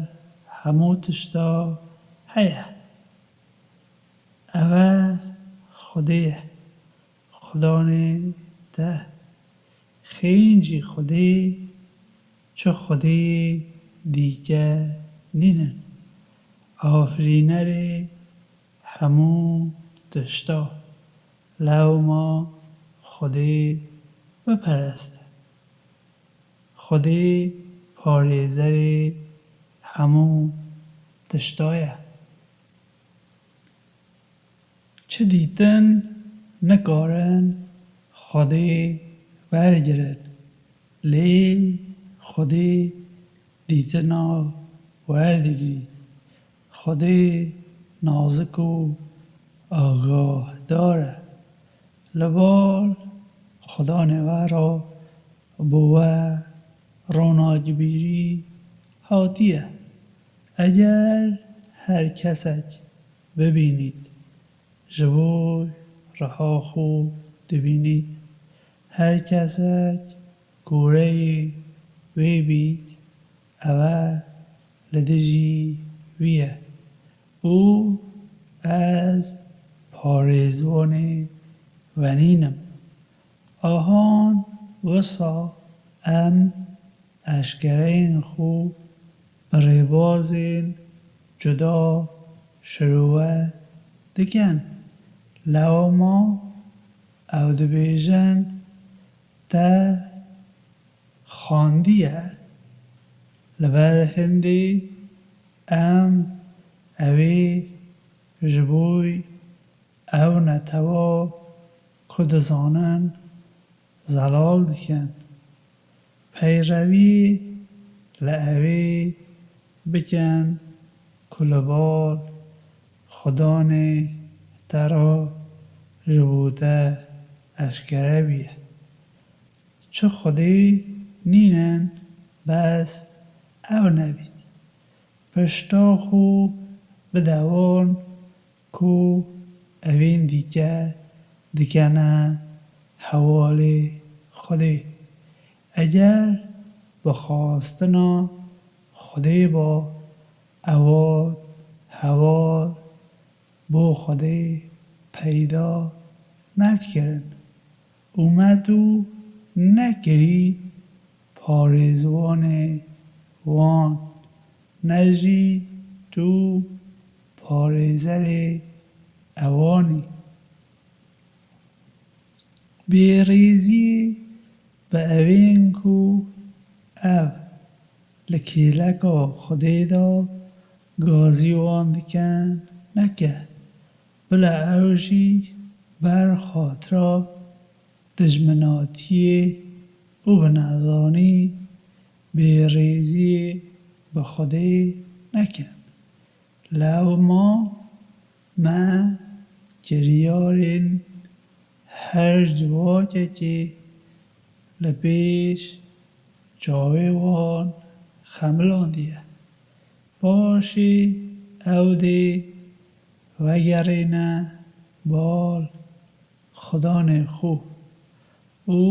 hemû tişta heye. Ew e Xwedê ye. Xudanê te, xêncî Xwedê, çi Xwedê dîke nînin. Afirînerê hemû tişta. Lewma Xwedê bipereste. Xwedê parêzerê hemû tişta ye. Çi dîtin nikarin Xwedê wergirin, lê Xwedê dîtina werdigirît. Xwedê nazik û agahdar e. Li bal Xudanê we re bo we ronakbîrî hatiye. Eger her kesek bibînît, ji bo riha xwe dibînît. Her kesek goreyê wê bît, ew e li dijî wî ye û ez parêzvanê we nînim. Ahan wisa em eşkereyên xwe bi rêbazên cuda şirove dikin. Lewma ew dibêjin, te xandiye. Li ber hindê em ewê ji bo ew netewa ku dizanin zelal dikin. Peyrevî li ewê bikin ku li bal Xudanê te re ji bo te eşkere bûye. Çi Xwedê nînin, bes ew nebît. Pişta xwe bide wan ku evên dîke dikene hevalê Xwedê. Eger bi xwastina Xwedê ba, ewan heval bo Xwedê peyda nedikirin û me tu nekirî parêzvanê wan, ne jî tu parêzerê ewan î. Bêrêziyê bi evên ku ev li kêleka Xwedê de gazî wan dikin neke. Bila ew jî ber xatira dijminatiyê û bi nezanî bêrêziyê bi Xwedê nekin. Lewma me kiryarên her civakekê li pêş çavê wan xemilandiye. Paşê ew dê vegerîne bal Xudanê xwe û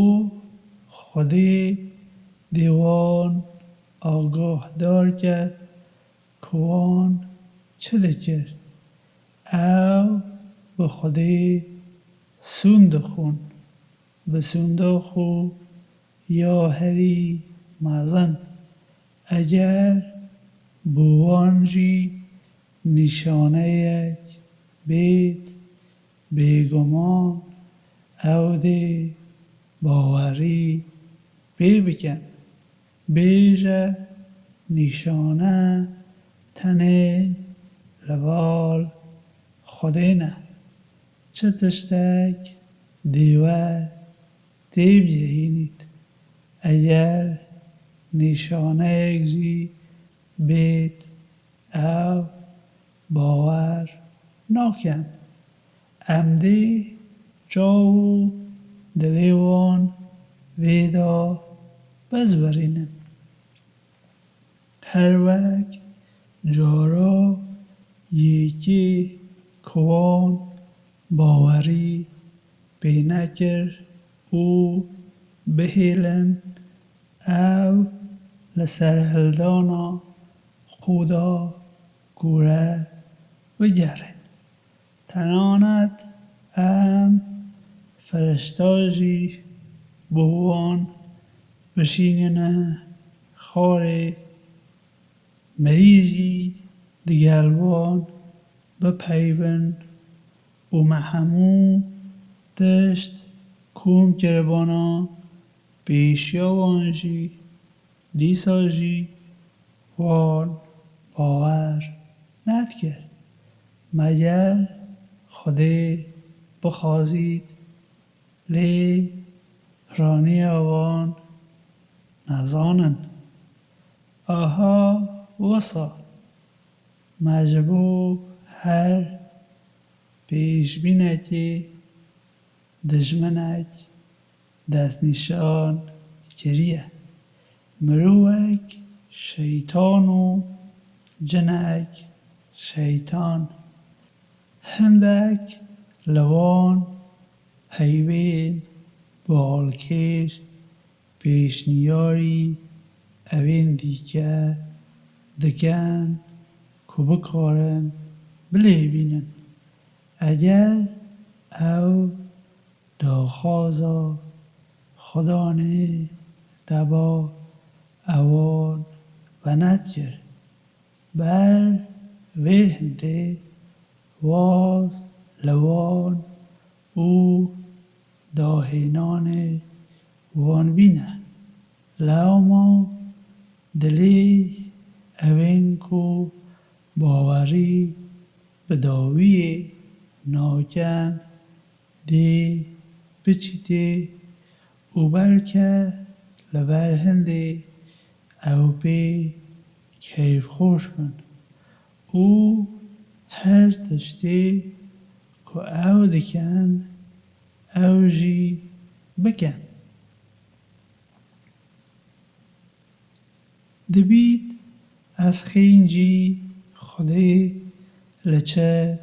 Xwedê dê wan agahdar ket ku wan çi dikir. Ew bi Xwedê sûnd dixwin, bi sûnda xwe ya herî mezin. Eger bo wan jî nîşaneyek bêt, bêguman ew dê bawerî pê bikin. Bêje nîşane tenê li val Xwedê ne. Çi tiştek dê we têbigehînît. Eger nîşaneyek jî bêt, ew bawer nakin. Em dê çav û dilê wan vê de bizwerînin. Her wek cara yekê ku wan bawerî pê nekir û bihêlin, ew li serhildana xwe de kûre bigerin. Tenanet em firişta jî bo wan bişînine xwarê, mirî jî digel wan bipeyivin û me hemû tişt kom kiribana pêşiya wan jî, dîsa jî wan bawer nedikir. Meger Xwedê bixwazît, lê piraniya wan nezanin. Aha wisa me ji bo her pêşbînekê dijminek destnîşan kiriye. Mirovek şeytan û cinek şeytan. Hindek li wan peyvên balkêş pêşniyarî evên dîke dikin ku bikarin bilêvînin. Eger ew daxwaza Xudanê teba ewan venedikir. Ber vê hindê waz li wan û dahênanê wan bîne. Lewma dilê evên ku bawerî bi dawiyê nakin dê biçîtê û belke li ber hindê ew pê keyfxweş bin û her tiştê ku ew dikin, ew jî bikin. Dibît ez xêncî Xwedê li çi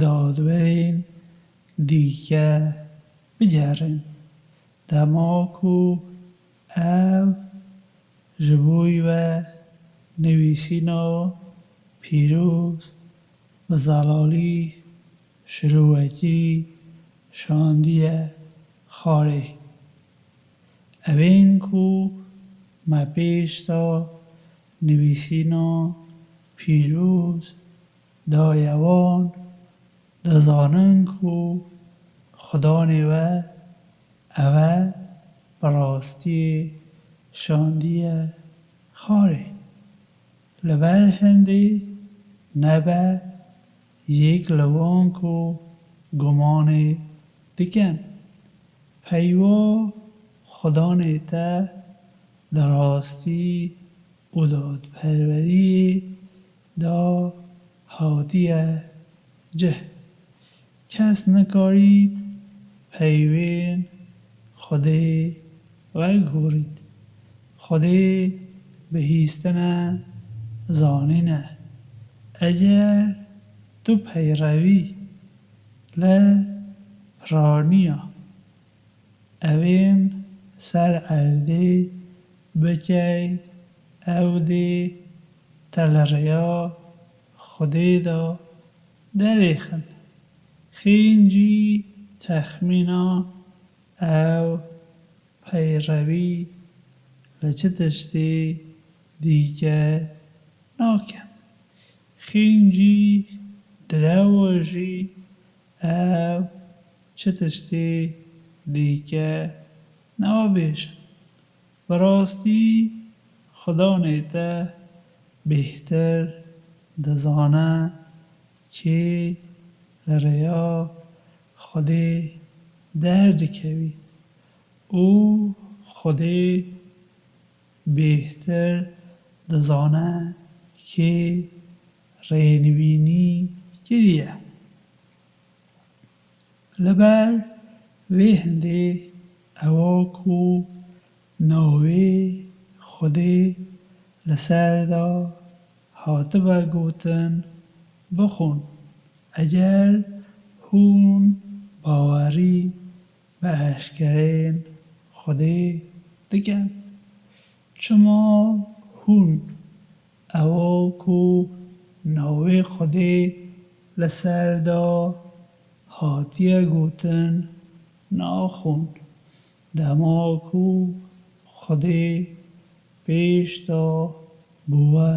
dadwerên dîke bigerin, dema ku ew ji bo we nivîsîna pîroz bi zelalî şirûwekî şandiye xwarê. Evên ku me pêş de nivîsîna pîroz daye wan, dizanin ku Xudanê we ev e bi rastiyê şandiye xwarê. Li ber hindê nebe yek li wan ku gumanê dikin. Peyva Xudanê te di rastî û dadperweriyê de hatiye cih. Kes nikarît peyvên Xwedê vegorît. Xwedê bihîstine, zanîne. Eger tu peyrevî li piraniya evên ser erdê bikey, ew dê te li rêya Xwedê de derêxin. Xêncî texmîna ew peyrevî li çi tiştê dîke nakin. Xêncî direwa jî ew çi tiştê dîke nabêjin. Bi rastî Xudanê te bêhtir dizane kê li rêya Xwedê derdikevît û Xwedê bêhtir dizane kê rênivînî kiriye. Li ber vê hindê ewa ku navê Xwedê li ser de hatibe gotin, bixwin. Eger hûn bawerî bi eşkerên Xwedê dikin, çima hûn ewa ku navê Xwedê li ser de hatiye gotin naxwin, dema ku Xwedê pêş de bi we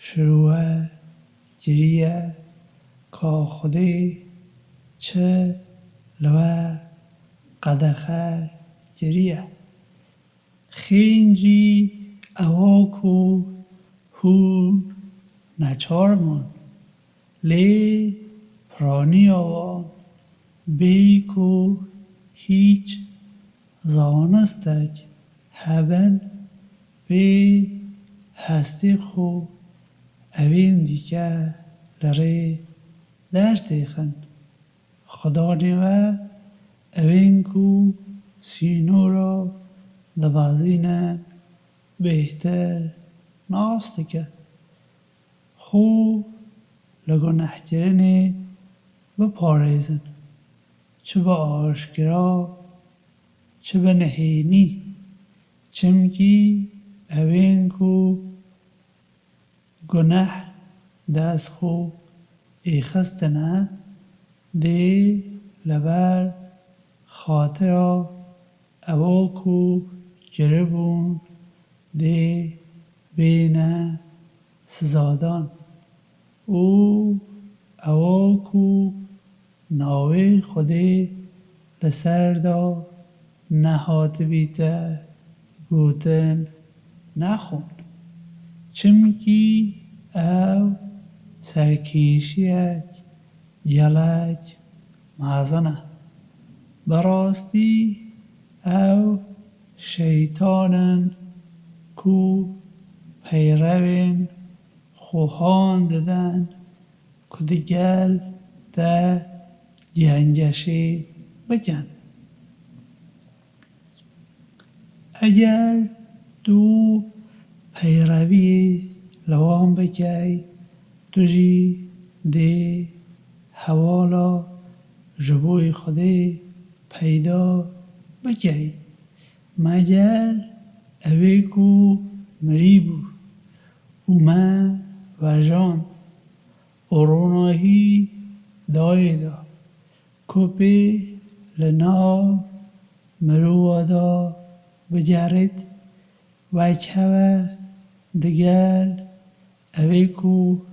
şirwe kiriye ka Xwedê çi li we qedexe kiriye. Xêncî ewa ku hûn neçar bûn, lê piraniya wan bêyî ku hîç zanistek hebin, pê hestê xwe evên dîke li rê dertêxin. Xudanê we evên ku sînora dibezînin bêhtir nas dike. Xwe li gunehkirinê biparêzin, çi bi aşkira, çi bi nehênî, çimkî evên ku guneh dest xwe êxistine, dê li ber xatira ewa ku kiribûn dê bêne sizadan û ewa ku navê Xwedê li ser de nehatibîte gotin, nexwin. Çimkî ew serkêşiyek gelek mezin e. Bi rastî ew şeytan in ku peyrevên xwe han didin ku digel te gengeşê bikin. Eger tu peyreviyê li wan bikey, tu jî dê hewala ji bo Xwedê peyda bikey. Meger ewê ku mirî bû û me vejand û ronahî dayê de, ku pê li nav mirova de bigerît, wek hewe digel ewê ku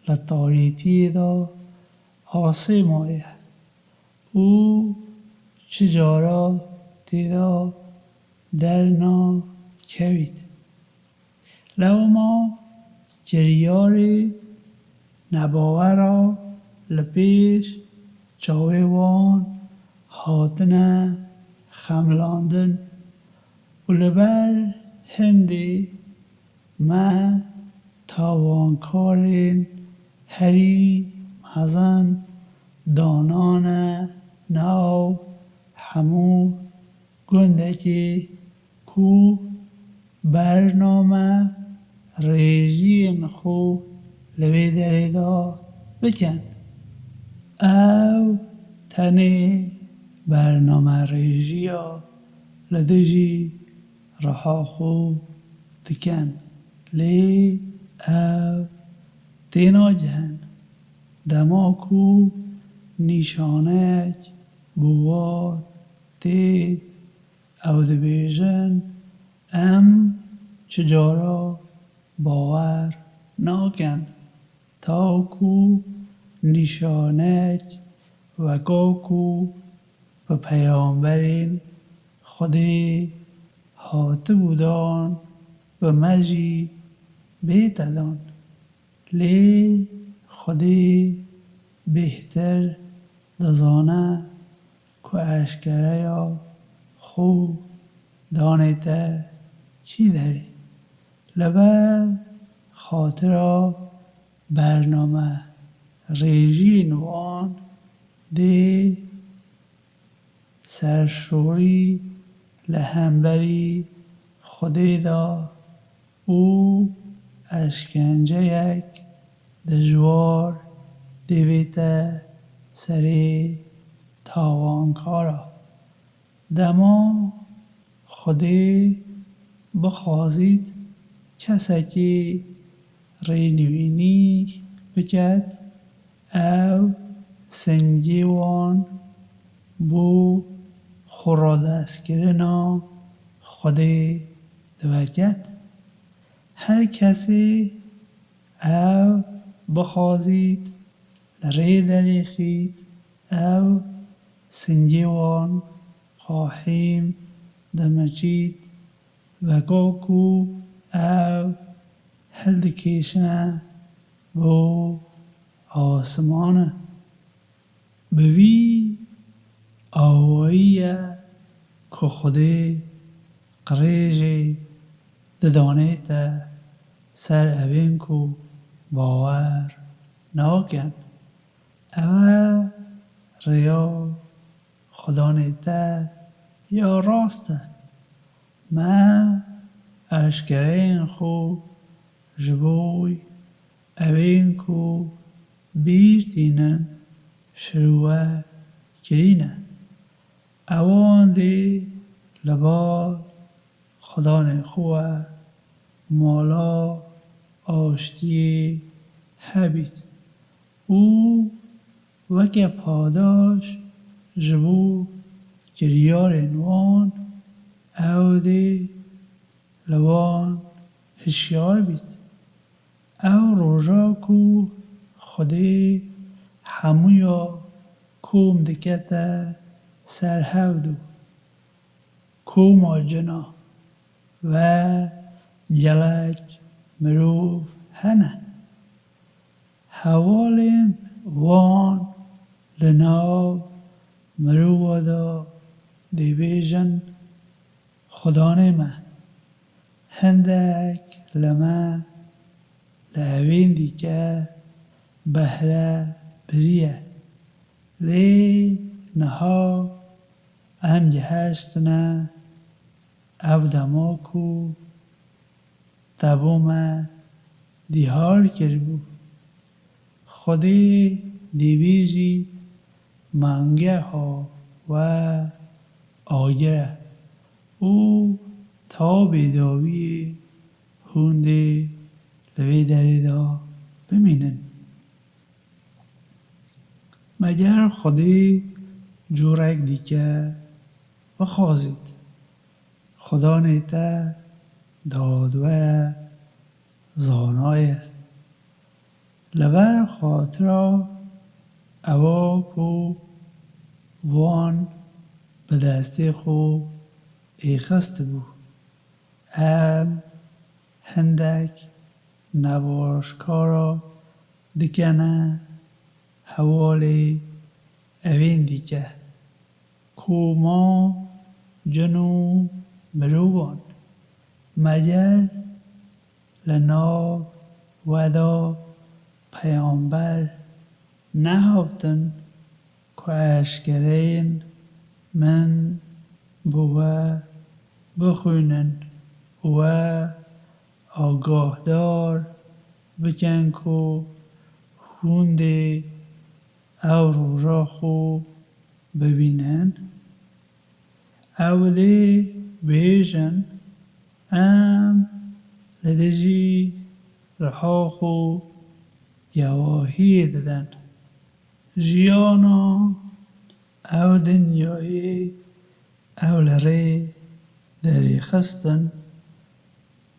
li tarîtiyê de asê maye û çi cara tê de dernakevît. Lewma kiryarê nebawera li pêş çavê wan hatine xemilandin û li ber hindê me tawankarên herî mezin danane nav hemû gundekê ku bername rêjiyên xwe li vê derê de bikin. Ew tenê bername rêjiya li dijî riha xwe dikin, lê ew tênagihin. Dema ku nîşaneyek bi war têt, ew dibêjin, em çi cara bawer nakin, ta ku nîşaneyek weka ku bi peyamberên Xwedê hatibû dan, bi me jî bête dan. Lê Xwedê bêhtir dizane ku eşkereya xwe danê te kî derê. Li ber xatira bername rêjiyên wan dê serşorî li hemberî Xwedê de û eşkenceyek dijwar dê bête serê tawankara. Dema Xwedê bixwazît kesekî rênivînî biket, ew singê wan bo xweradestkirina Xwedê diveket. Her kesê ew bixwazît li rê derêxît, ew singê wan qahîm dimiçît, weka ku ew hildikêşine bo asmane. Bi vî awayî ye ku Xwedê qirêjê didanête ser evên ku bawer nakin. Ev e rêya Xudanê te ya rast e. Me eşkereyên xwe ji bo evên ku bîr tînin şirove kirîne. Ewan dê li ba Xudanê xwe mala aştiyê hebît û weke padaş ji bo kiryarên wan ew dê li wan hişyar bît. Ew roja ku Xwedê hemûya kom dikete ser hevdu, koma cina ve gelek mirov hene. Hevalên wan li nav mirova de dibêjin, Xudanê me, hindek li me li evên dîke behre biriye. Lê niha em gihiştine ev dema ku te bo me dîhar kiribû. Xwedê dibêjît, mangeha we agir e û ta bêdawiyê hûn dê li vê derê de bimînin. Meger Xwedê cûrek dîke bixwazît? Xudanê te dadwer e, zana ye. Li ber xatira ewa ku wan bi destê xwe êxistibû, em hindek nebaşkara dikene hevalê evên dîke, koma cin û mirovan. Meger li nav we de peyamber nehatin ku eşkereyên min bi we bixwînin û we agahdar bikin ku hûn dê ew roja xwe bibînin? Ew dê bêjin, Em li dijî riha xwe gewahiyê didin. Jiyana ew dinyayê ew li rê derêxistin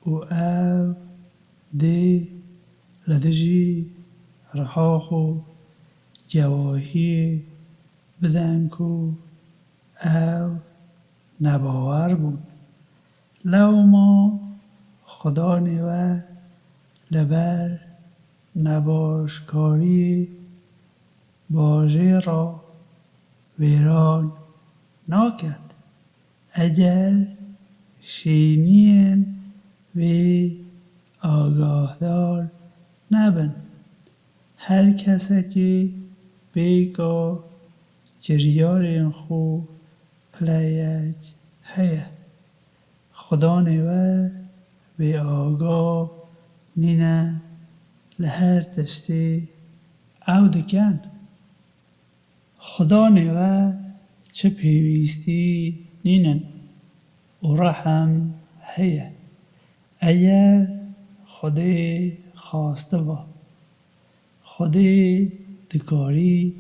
û ew dê li dijî riha xwe gewahiyê bidin ku ew nebawer bûn. Lewma Xudanê we li ber nebaşkariyê bajêra wêran naket. Eger şêniyên wê agahdar nebin, her kesekê pêka kiryarên xwe pileyek heye. Xudanê we bêagah nîne li her tiştê ew dikin. Xudanê we çi pêwîstî nînin û rehm heye. Eger Xwedê xastiba, Xwedê dikarî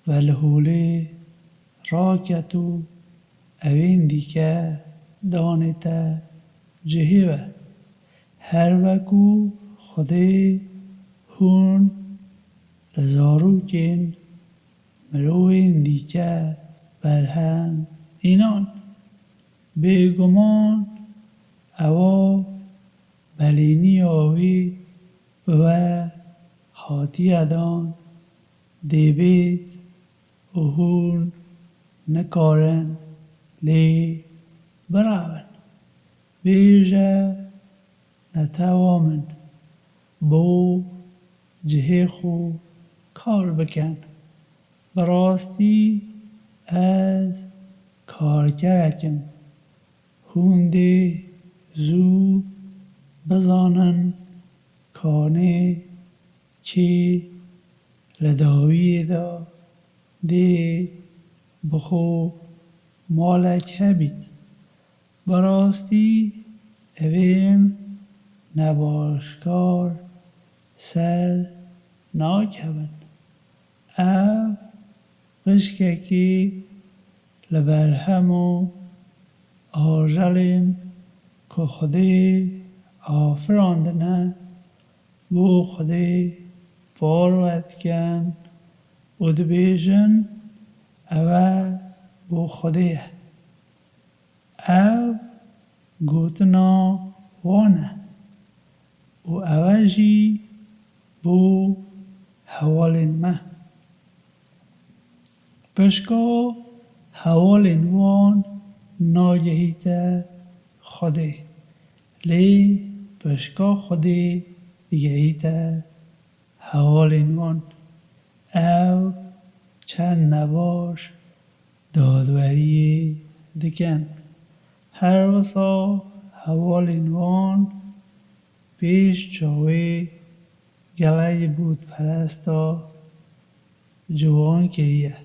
ve li holê raket û evên dîke danê te cihê we. Her weku Xwedê hûn li zarokên mirovên dîke berhem înan. Bêguman ewa belêniya wî bi we hatiye dan, dê bêt û hûn nikarin lê birevin. Bêje netewa min, bo cihê xwe kar bikin. Bi rastî ez karkerek im. Hûn dê zû bizanin kanê kê li dawiyê de dê bi xwe malek hebît. Bi rastî evên nebaşkar ser nakevin. Ev pişkekî li berhem û ajelên ku Xwedê afirandine, bo Xwedê parve dikin û dibêjin, ew e bo Xwedê ye. Ev gotina wan e û ew e jî bo hevalên me. Pişka hevalên wan nagehîte Xwedê, lê pişka Xwedê digehîte hevalên wan. Ew çend nebaş dadweriyê dikin. Her wisa hevalên wan pêş çavê gelek bûtperesta ciwan kiriye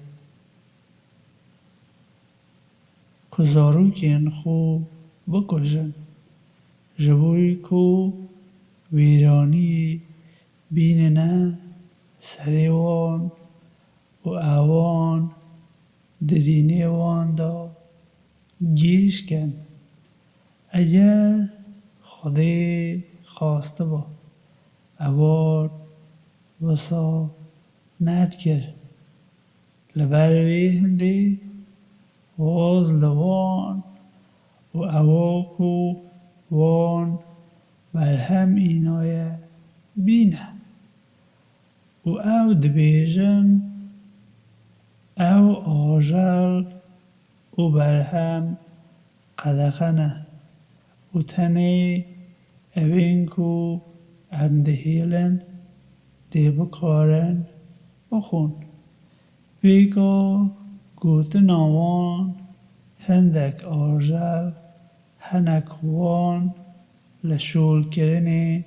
ku zarokên xwe bikujin, ji bo ku wêraniyê bînine serê wan û ewan di dînê wan de gêj kin. Eger Xwedê xastiba, ewan wisa nedikir. Li ber vê hindê waz li wan û ewa ku wan berhem înaye bîne. Û ew dibêjin, ew ajal û berhem qedexe ne û tenê evên ku em dihêlin dê bikarin bixwin. Pêka gotina wan hindek ajal hene ku wan li şolkirinê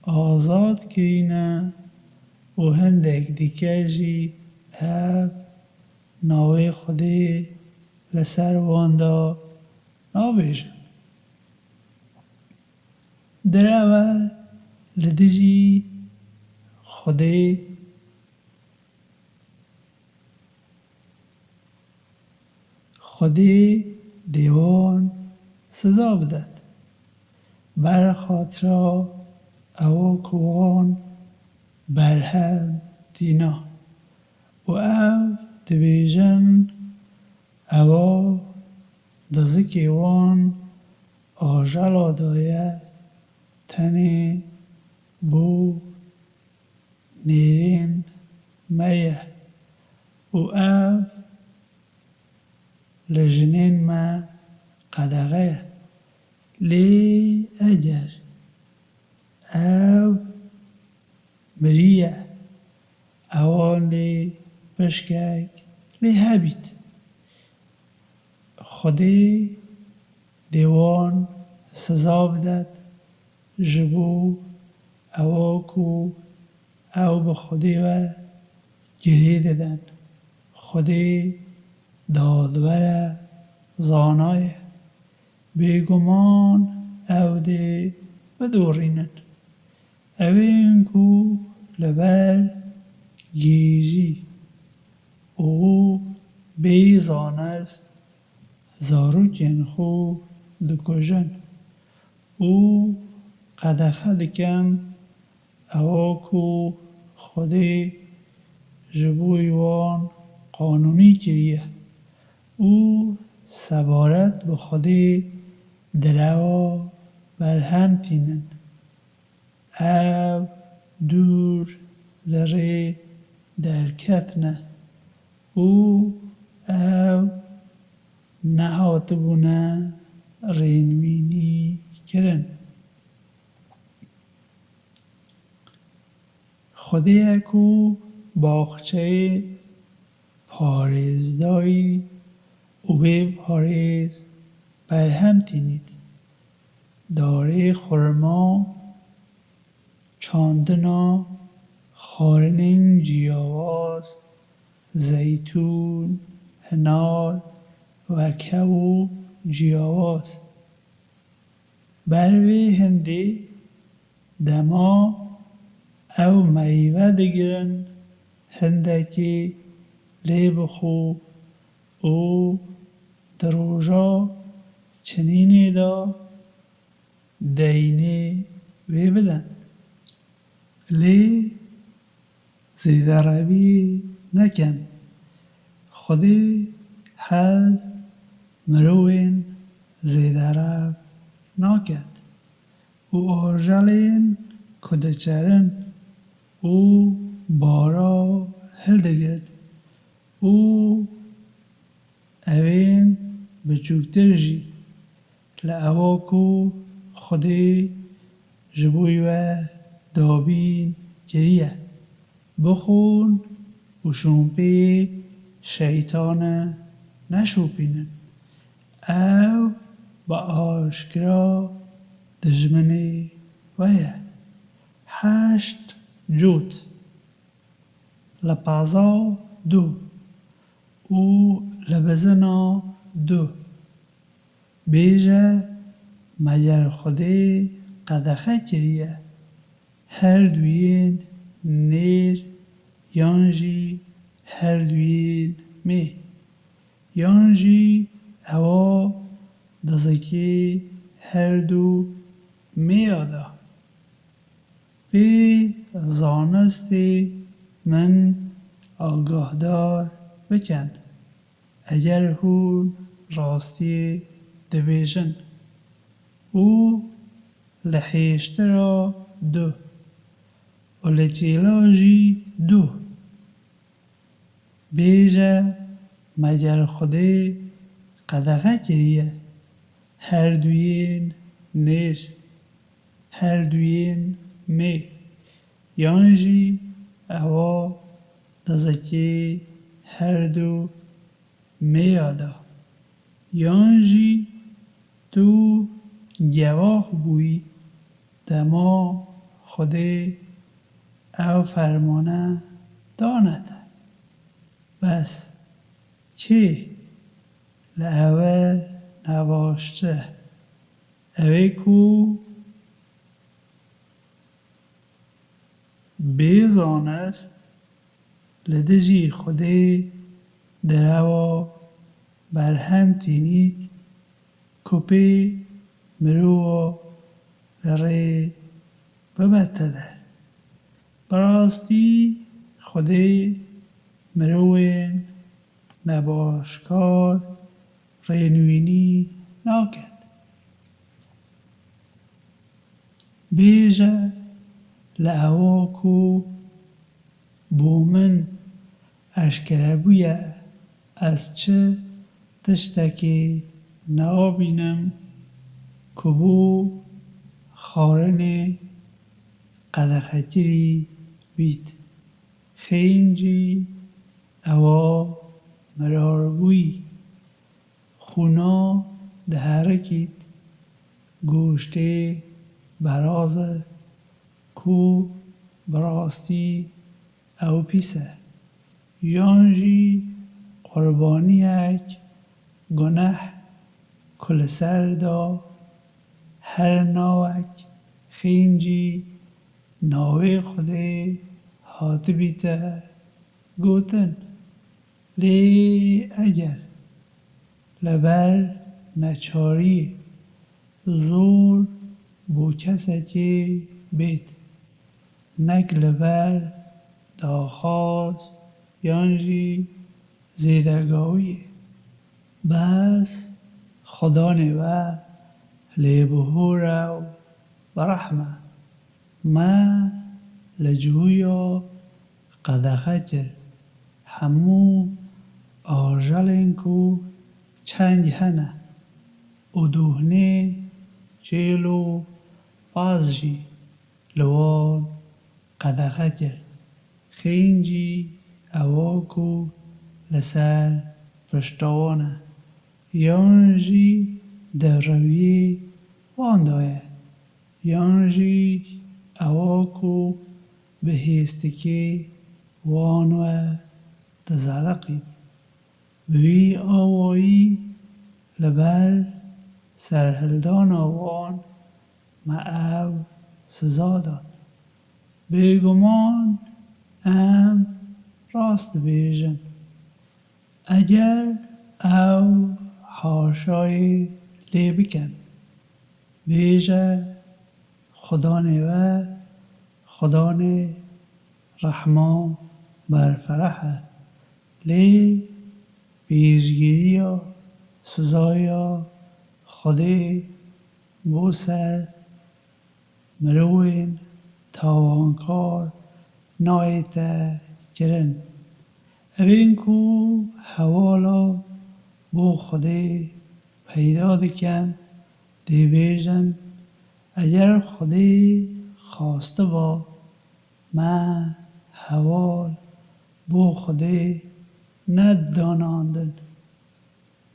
azad kirîne û hindek dîke jî ev navê Xwedê li ser wan de nabêjin. Direwe li dijî Xwedê. Xwedê dê wan siza bidet. Ber xatira ewa ku wan berhem tîna û ew dibêjin, ewa dizikê wan ajela daye, tenê bo nêrên me ye û ev li jinên me qedexe ye. Lê eger ew miriye, ewan lê pişkek lê hebît. Xwedê dê wan siza bidet ji bo ewa ku ew bi Xwedê ve girê didin. Xwedê dadwer e, zana ye. Bêguman ew dê bidorînin. Ewên ku li ber gêjî û bê zanist zarokên xwe dikujin û qedexe dikin, ewa ku Xwedê ji bo wan qanûnî kiriye û sebaret bi Xwedê direwa berhem tînin. Ew dûr li rê derketine û ew nehatibûne rênvînî kirin. Xwedê ye ku baxçeyê parêzdayî û bê parêz berhem tînît. Darê xurma, çandina xwarinên ciyawaz, zeytûn, hinar, wekew û ciyawaz. Ber vê hindê dema ew meyve digirin, hindekî lê bixwe û di roja çinînê de deynê wê bidin. Lê zêderevî nekin. Xwedê hez mirovên zêderev naket û ajelên ku diçerin û bara hildigirin û evên biçûktir jî li ewa ku Xwedê ji bo we dabîn kiriye, bixwin û şûnpê şeytane neşopînin. Ew bi aşkira dijminê we ye. Heşt cot. Li paza du û li bizina du. Bêje, meger Xwedê qedexe kiriye her duyên nêr yan jî her duyên mê, yan jî ewa dizikê her du mêya de. Pê zanistê min agahdar bikin, eger hûn rastiyê dibêjin û li hêştira du û li çêla jî du. Bêje, meger Xwedê qedexe kiriye her duyên nêr, her duyên mê, yan jî ewa dizikê her du mêya de, yan jî tu gewah bûyî dema Xwedê ew fermane dane te. Bes kê li ewe nebaştir e? Ew ê ku Bê zanist li dijî Xwedê derewa berhem tînît ku pê mirova li rê bibe teder. Bi rastî Xwedê mirovên nebaşkar rênwînî naket. Bêje li ewa ku bo min eşkere bûye, ez çi tiştekê nabînim ku bo xwarinê qedexekirî bît. Xêncî ewa mirarbûyî. Xûna diherikît, goştê beraze ku bi rastî ew pîs e, yan jî qurbaniyek guneh ku li ser da her navek xêncî navê Xwedê hatibîte gotin. Lê eger li ber neçariyê zor bo kesekê bêt, nek li ber daxwaz yan jî zêdegawiyê, bes Xudanê we lêbihûr e û bi rehm e. Me li cihûya qedexe kir hemû ajelên ku çeng hene û dûhnê çêl û paz jî li wan qedexe kir. Xêncî ewa ku li ser pişta wan e, yan jî di rewiyê wan de ye, yan jî ewa ku bi hêstikê wan we dizeliqît. Bi wî awayî li ber serhildana wan me ew siza da. Bêguman em rast dibêjin. Eger ew haşayê lê bikin, bêje, Xudanê we, Xudanê rehma berfereh e. Lê pêşgiriya sizaya Xwedê bo ser mirovên tawankar nayête kirin. Evên ku hevala bo Xwedê peyda dikin, dibêjin, eger Xwedê xastiba, me heval bo Xwedê nedidanandin,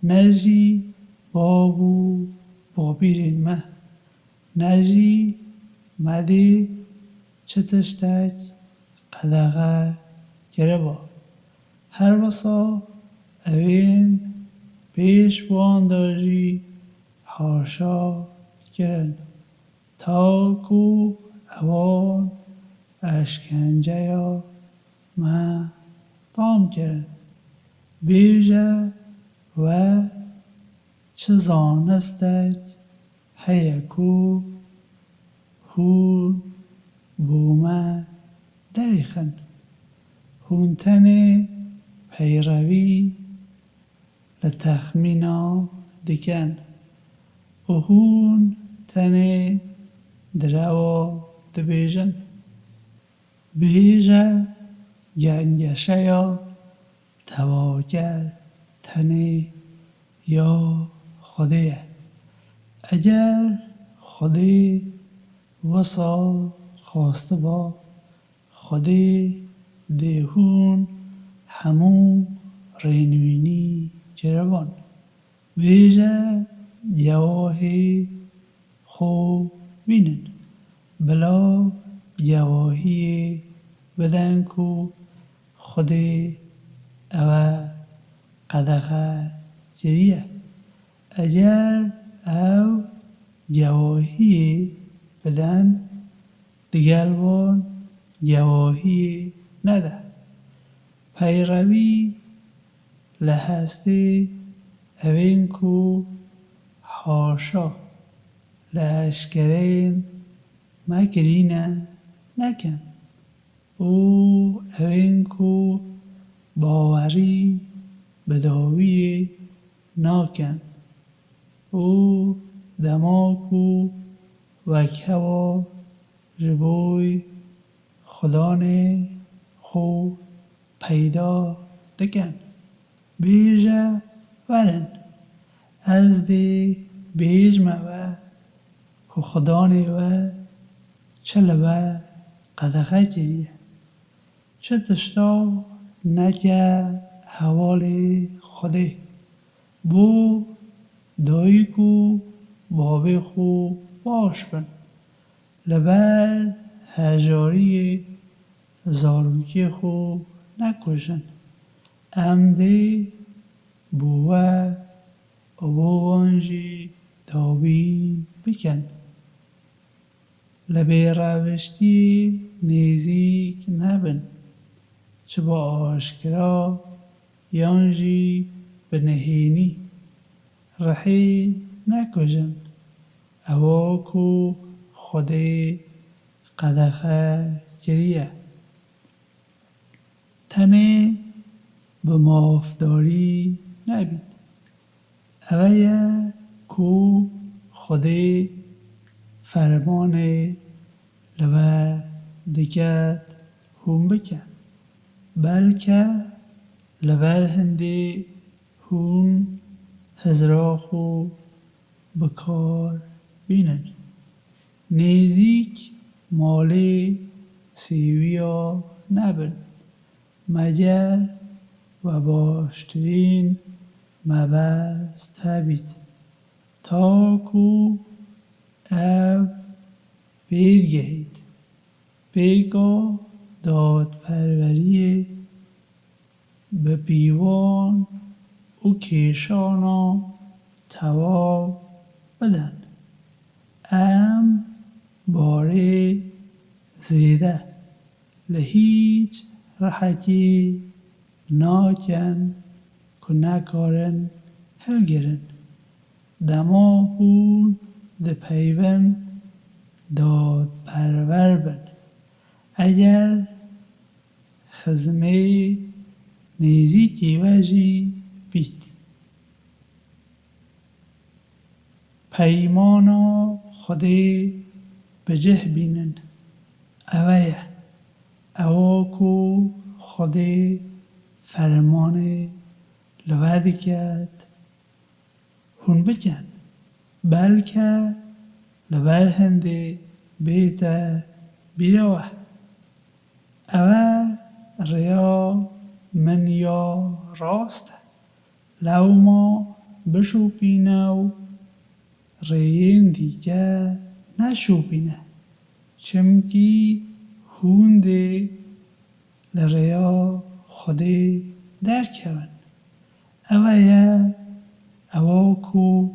ne jî bab û bapîrên me, ne jî me dê çi tiştek qedexe kiriba. Her wisa evên pêş wan de jî haşa kirin, ta ku ewan eşkenceya me tam kirin. Bêje we, çi zanistek heye ku hûn bo me derêxin? Hûn tenê peyrevî li texmîna dikin û hûn tenê direwa dibêjin. Bêje, gengeşeya tevaker tenê ya Xwedê ye. Eger Xwedê wisa xastiba, Xwedê dê hûn hemû rênwînî kiriban. Bêje, gewahê xwe bînin. Bila gewahiyê bidin ku Xwedê ewe qedexe kiriye. Eger ew gewahiyê bidin, digel wan gewahiyê nede. Peyrewî li hestê evên ku haşa li eşkereyên me kirîne nekin û evên ku bawerî bi dawiyê nakin û dema ku wekhewa ji bo xudanê xwe peyda dikin. Bêje werin, ez dê bêjme we ku xudanê we çi li we qedexe kiriye. Çi tişta neke hevalê Xwedê. Bo dayik û babê xwe baş bin. Li ber hejariyê zarokê xwe nekujin. Em dê bo we û bo wan jî dawî bikin. Li bêreviştiyê nêzîk nebin, çi bi aşkira yan jî bi nehênî. Rihê nekujin, ewa ku Xwedê qedexe kiriye. Tenê bi mafdarî nebît. Ev e ye ku Xwedê fermanê li we diket hûn bike. Belke li ber hindê hûn hizra xwe bi kar bînin. Nêzîk malê sêwiya nebin. Meger we baştirîn mebest hebît, ta ku ev pêdigehît. Pêka dadperweriyê bi pîvan û kêşana tewaw bidin. Em barê zêde li hîç rihekê nakin ku nekarin hilgirin. Dema hûn dipeyvin dadperwer bin. Eger xizmê nêzîkî we jî bît. Peymana Xwedê bi cih bînin. Ev e ye, ewa ku Xwedê fermanê li we diket, hûn bikin. Belke li ber hindê bête bîra we. Ev e rêya min ya rast e. Lewma bişopîne û rêyên dîke neşopîne. Çimkî hûn dê li rêya Xwedê derkevin. Ev e ye, ewa ku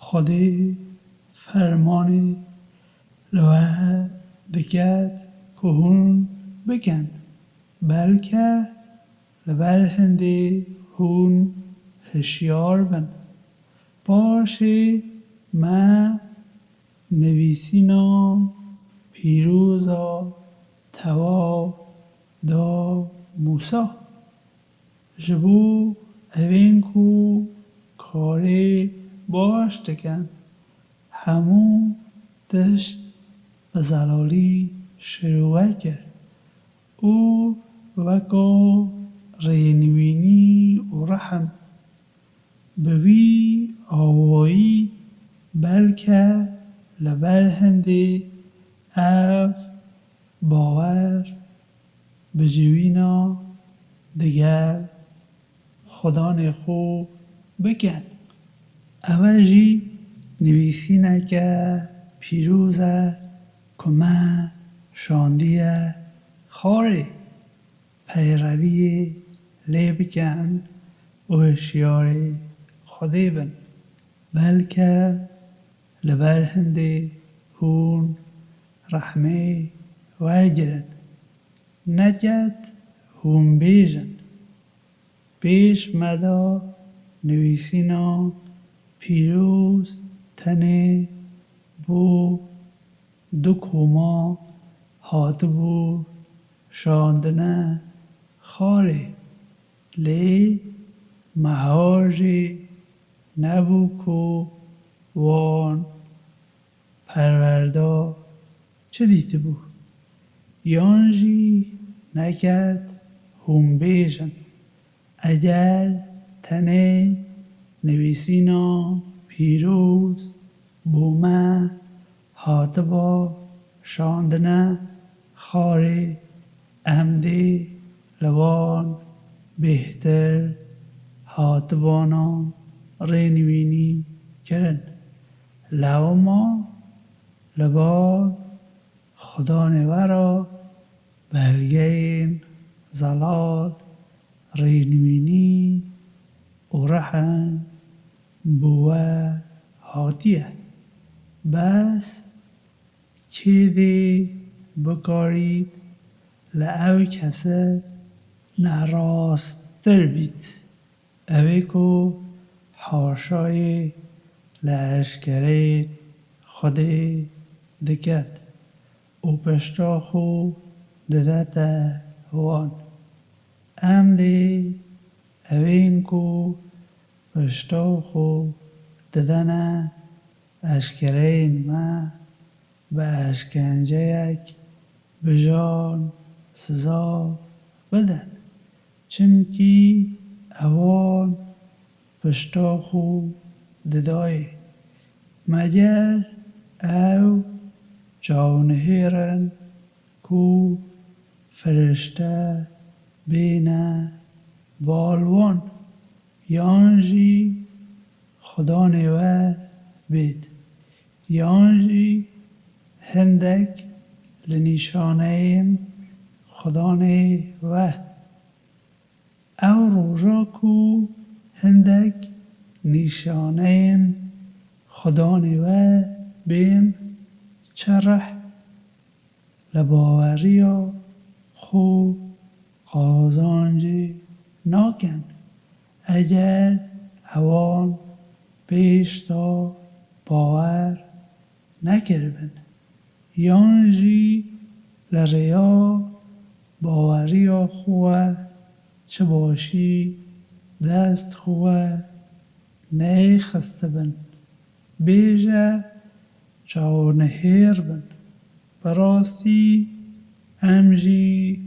Xwedê fermanê li we diket ku hûn bikin. Belke li ber hindê hûn hişyar bin. Paşê me nivîsîna pîroza tewaw da Mûsa. Ji bo evên ku karê baş dikin, hemû tişt bi zelalî şirove kir û weka rênivînî û rehm. Bi vî awayî belke li ber hindê ev bawer bi civîna digel xudanê xwe bikin. Ev e jî nivîsîneke pîroz e ku me şandiye xwarê. Peyreviyê lê bikin û hişyarê Xwedê bin. Belke li ber hindê hûn rehmê wergirin. Neket hûn bêjin, pêş me de nivîsîna pîroz tenê bo du koma hatibû şandine xarê, lê meha jî nebû ku wan perwerda çi dîtibû? Yan jî neket hûn bêjin, eger tenê nivîsîna pîroz bo me hatiba şandine xarê, em dê li wan bêhtir hatibana rênivînî kirin. Lewma li bar Xudanê we re belgeyên zelal, rênivînî û rehim bo we hatiye. Bes kê dê bikarît li ew kese nerasttir bît? Ew ê ku haşayê li eşkereyên Xwedê diket û pişta xwe didete wan. Em dê ew ên ku pişta xwe didene eşkereyên me bi eşkenceyek bijan siza bidin, çimkî ewan pişta xwe didayê. Meger ew çawnihêr in ku firişte bêne bal wan, yan jî Xudanê we bêt, yan jî hindek li nîşaneyên Xudanê we. Ew roja ku hindek nîşaneyên Xudanê we bên, çi rih li baweriya xwe qazancê nakin, eger ewan pêş de bawer nekiribin, yan jî li rêya baweriya xwe çi başî dest xwe neyê xistibin. Bêje çawnihêr bin. Bi rastî em jî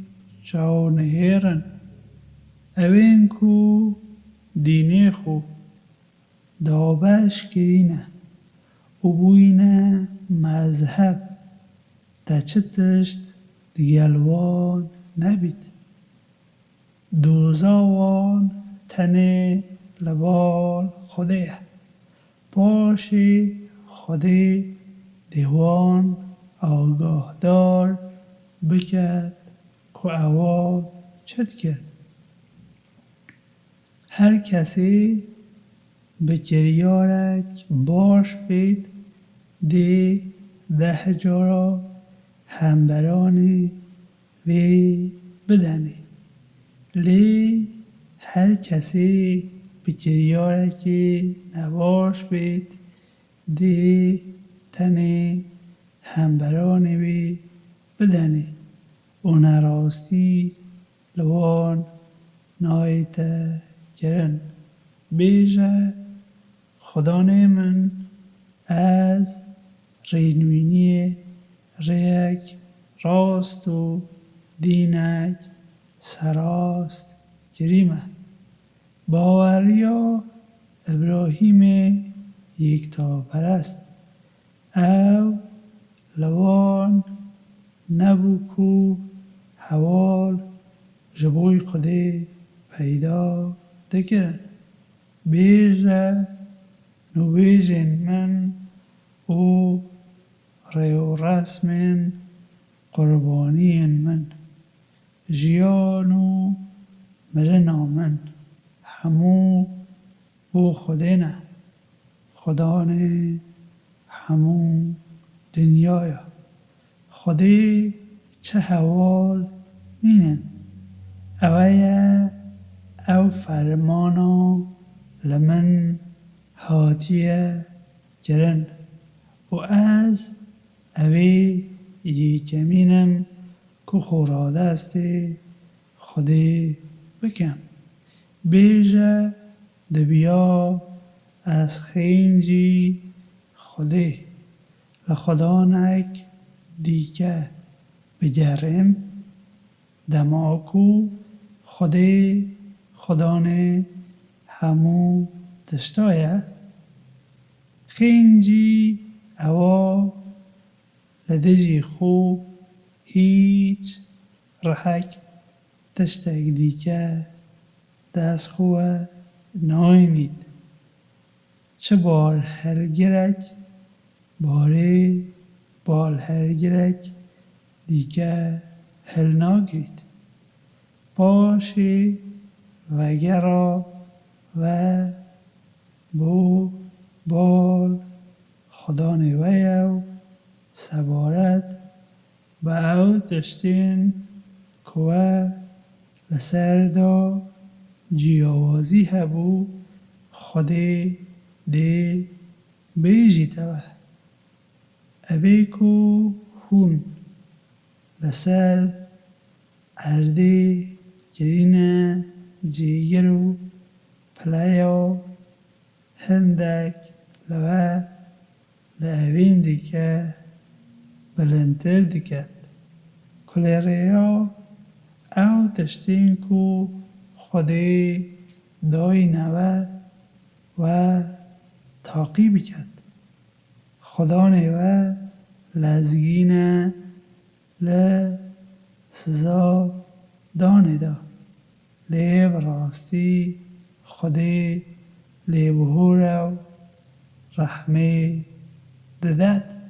çawnihêr in. Ewên ku dînê xwe dabeş kirîne û bûyîne mezheb, te çi tişt digel wan nebît. Doza wan tenê li bal Xwedê ye. Paşê Xwedê dê wan agahdar biket ku ewan çi dikir. Her kesê bi kiryarek baş bêt, dê deh cara hemberanê vê bidenê. Lê her kesê bi kiryarekê nebaş bêt, dê tenê hemberanê wê bidenê û nerastî li wan nayête kirin. Bêje, Xudanê min, ez rênivîniyê rêyek rast û dînek serast kirîme. Baweriya Îbrahîmê yektaperest. Ew li wan nebû ku heval ji bo Xwedê peyda dikirin. Bêje nûbêjên min û rêûresmên qurbaniyên min, jiyan û mirina min, hemû bo Xwedê ne, Xudanê hemû dinyaya. Xwedê çi heval nînin. Ewe ye ew fermana li min hatiye kirin û ez evê yekemîn im ku xwe radestê Xwedê bikim. Bêje, dibiya ez xêncî Xwedê li xwedanek dîke bigerêm, dema ku Xwedê xwedanê hemû tişta ye, xêncî ewa li dijî xwe hîç rihek tiştek dîke dest xwe nayînît. Çi balhilgirek, barê balhilgirek dîke hilnagirît. Paşê vegera ve bo bal xwedanê we ye û sebaret bi ew tiştên ku we li ser de ciyawazî hebû, Xwedê dê bêjîte we. Evê ku hûn li ser erdê kirîne cêgir û pileya hindek li we li evîn dike, bilindtir diket. Kulê rêya ew tiştên ku Xwedê dayîne we, we taqî biket. Xudanê we lezgîn e li siza danê de, lê bi rastî Xwedê lêbihûr e û rehmê didet.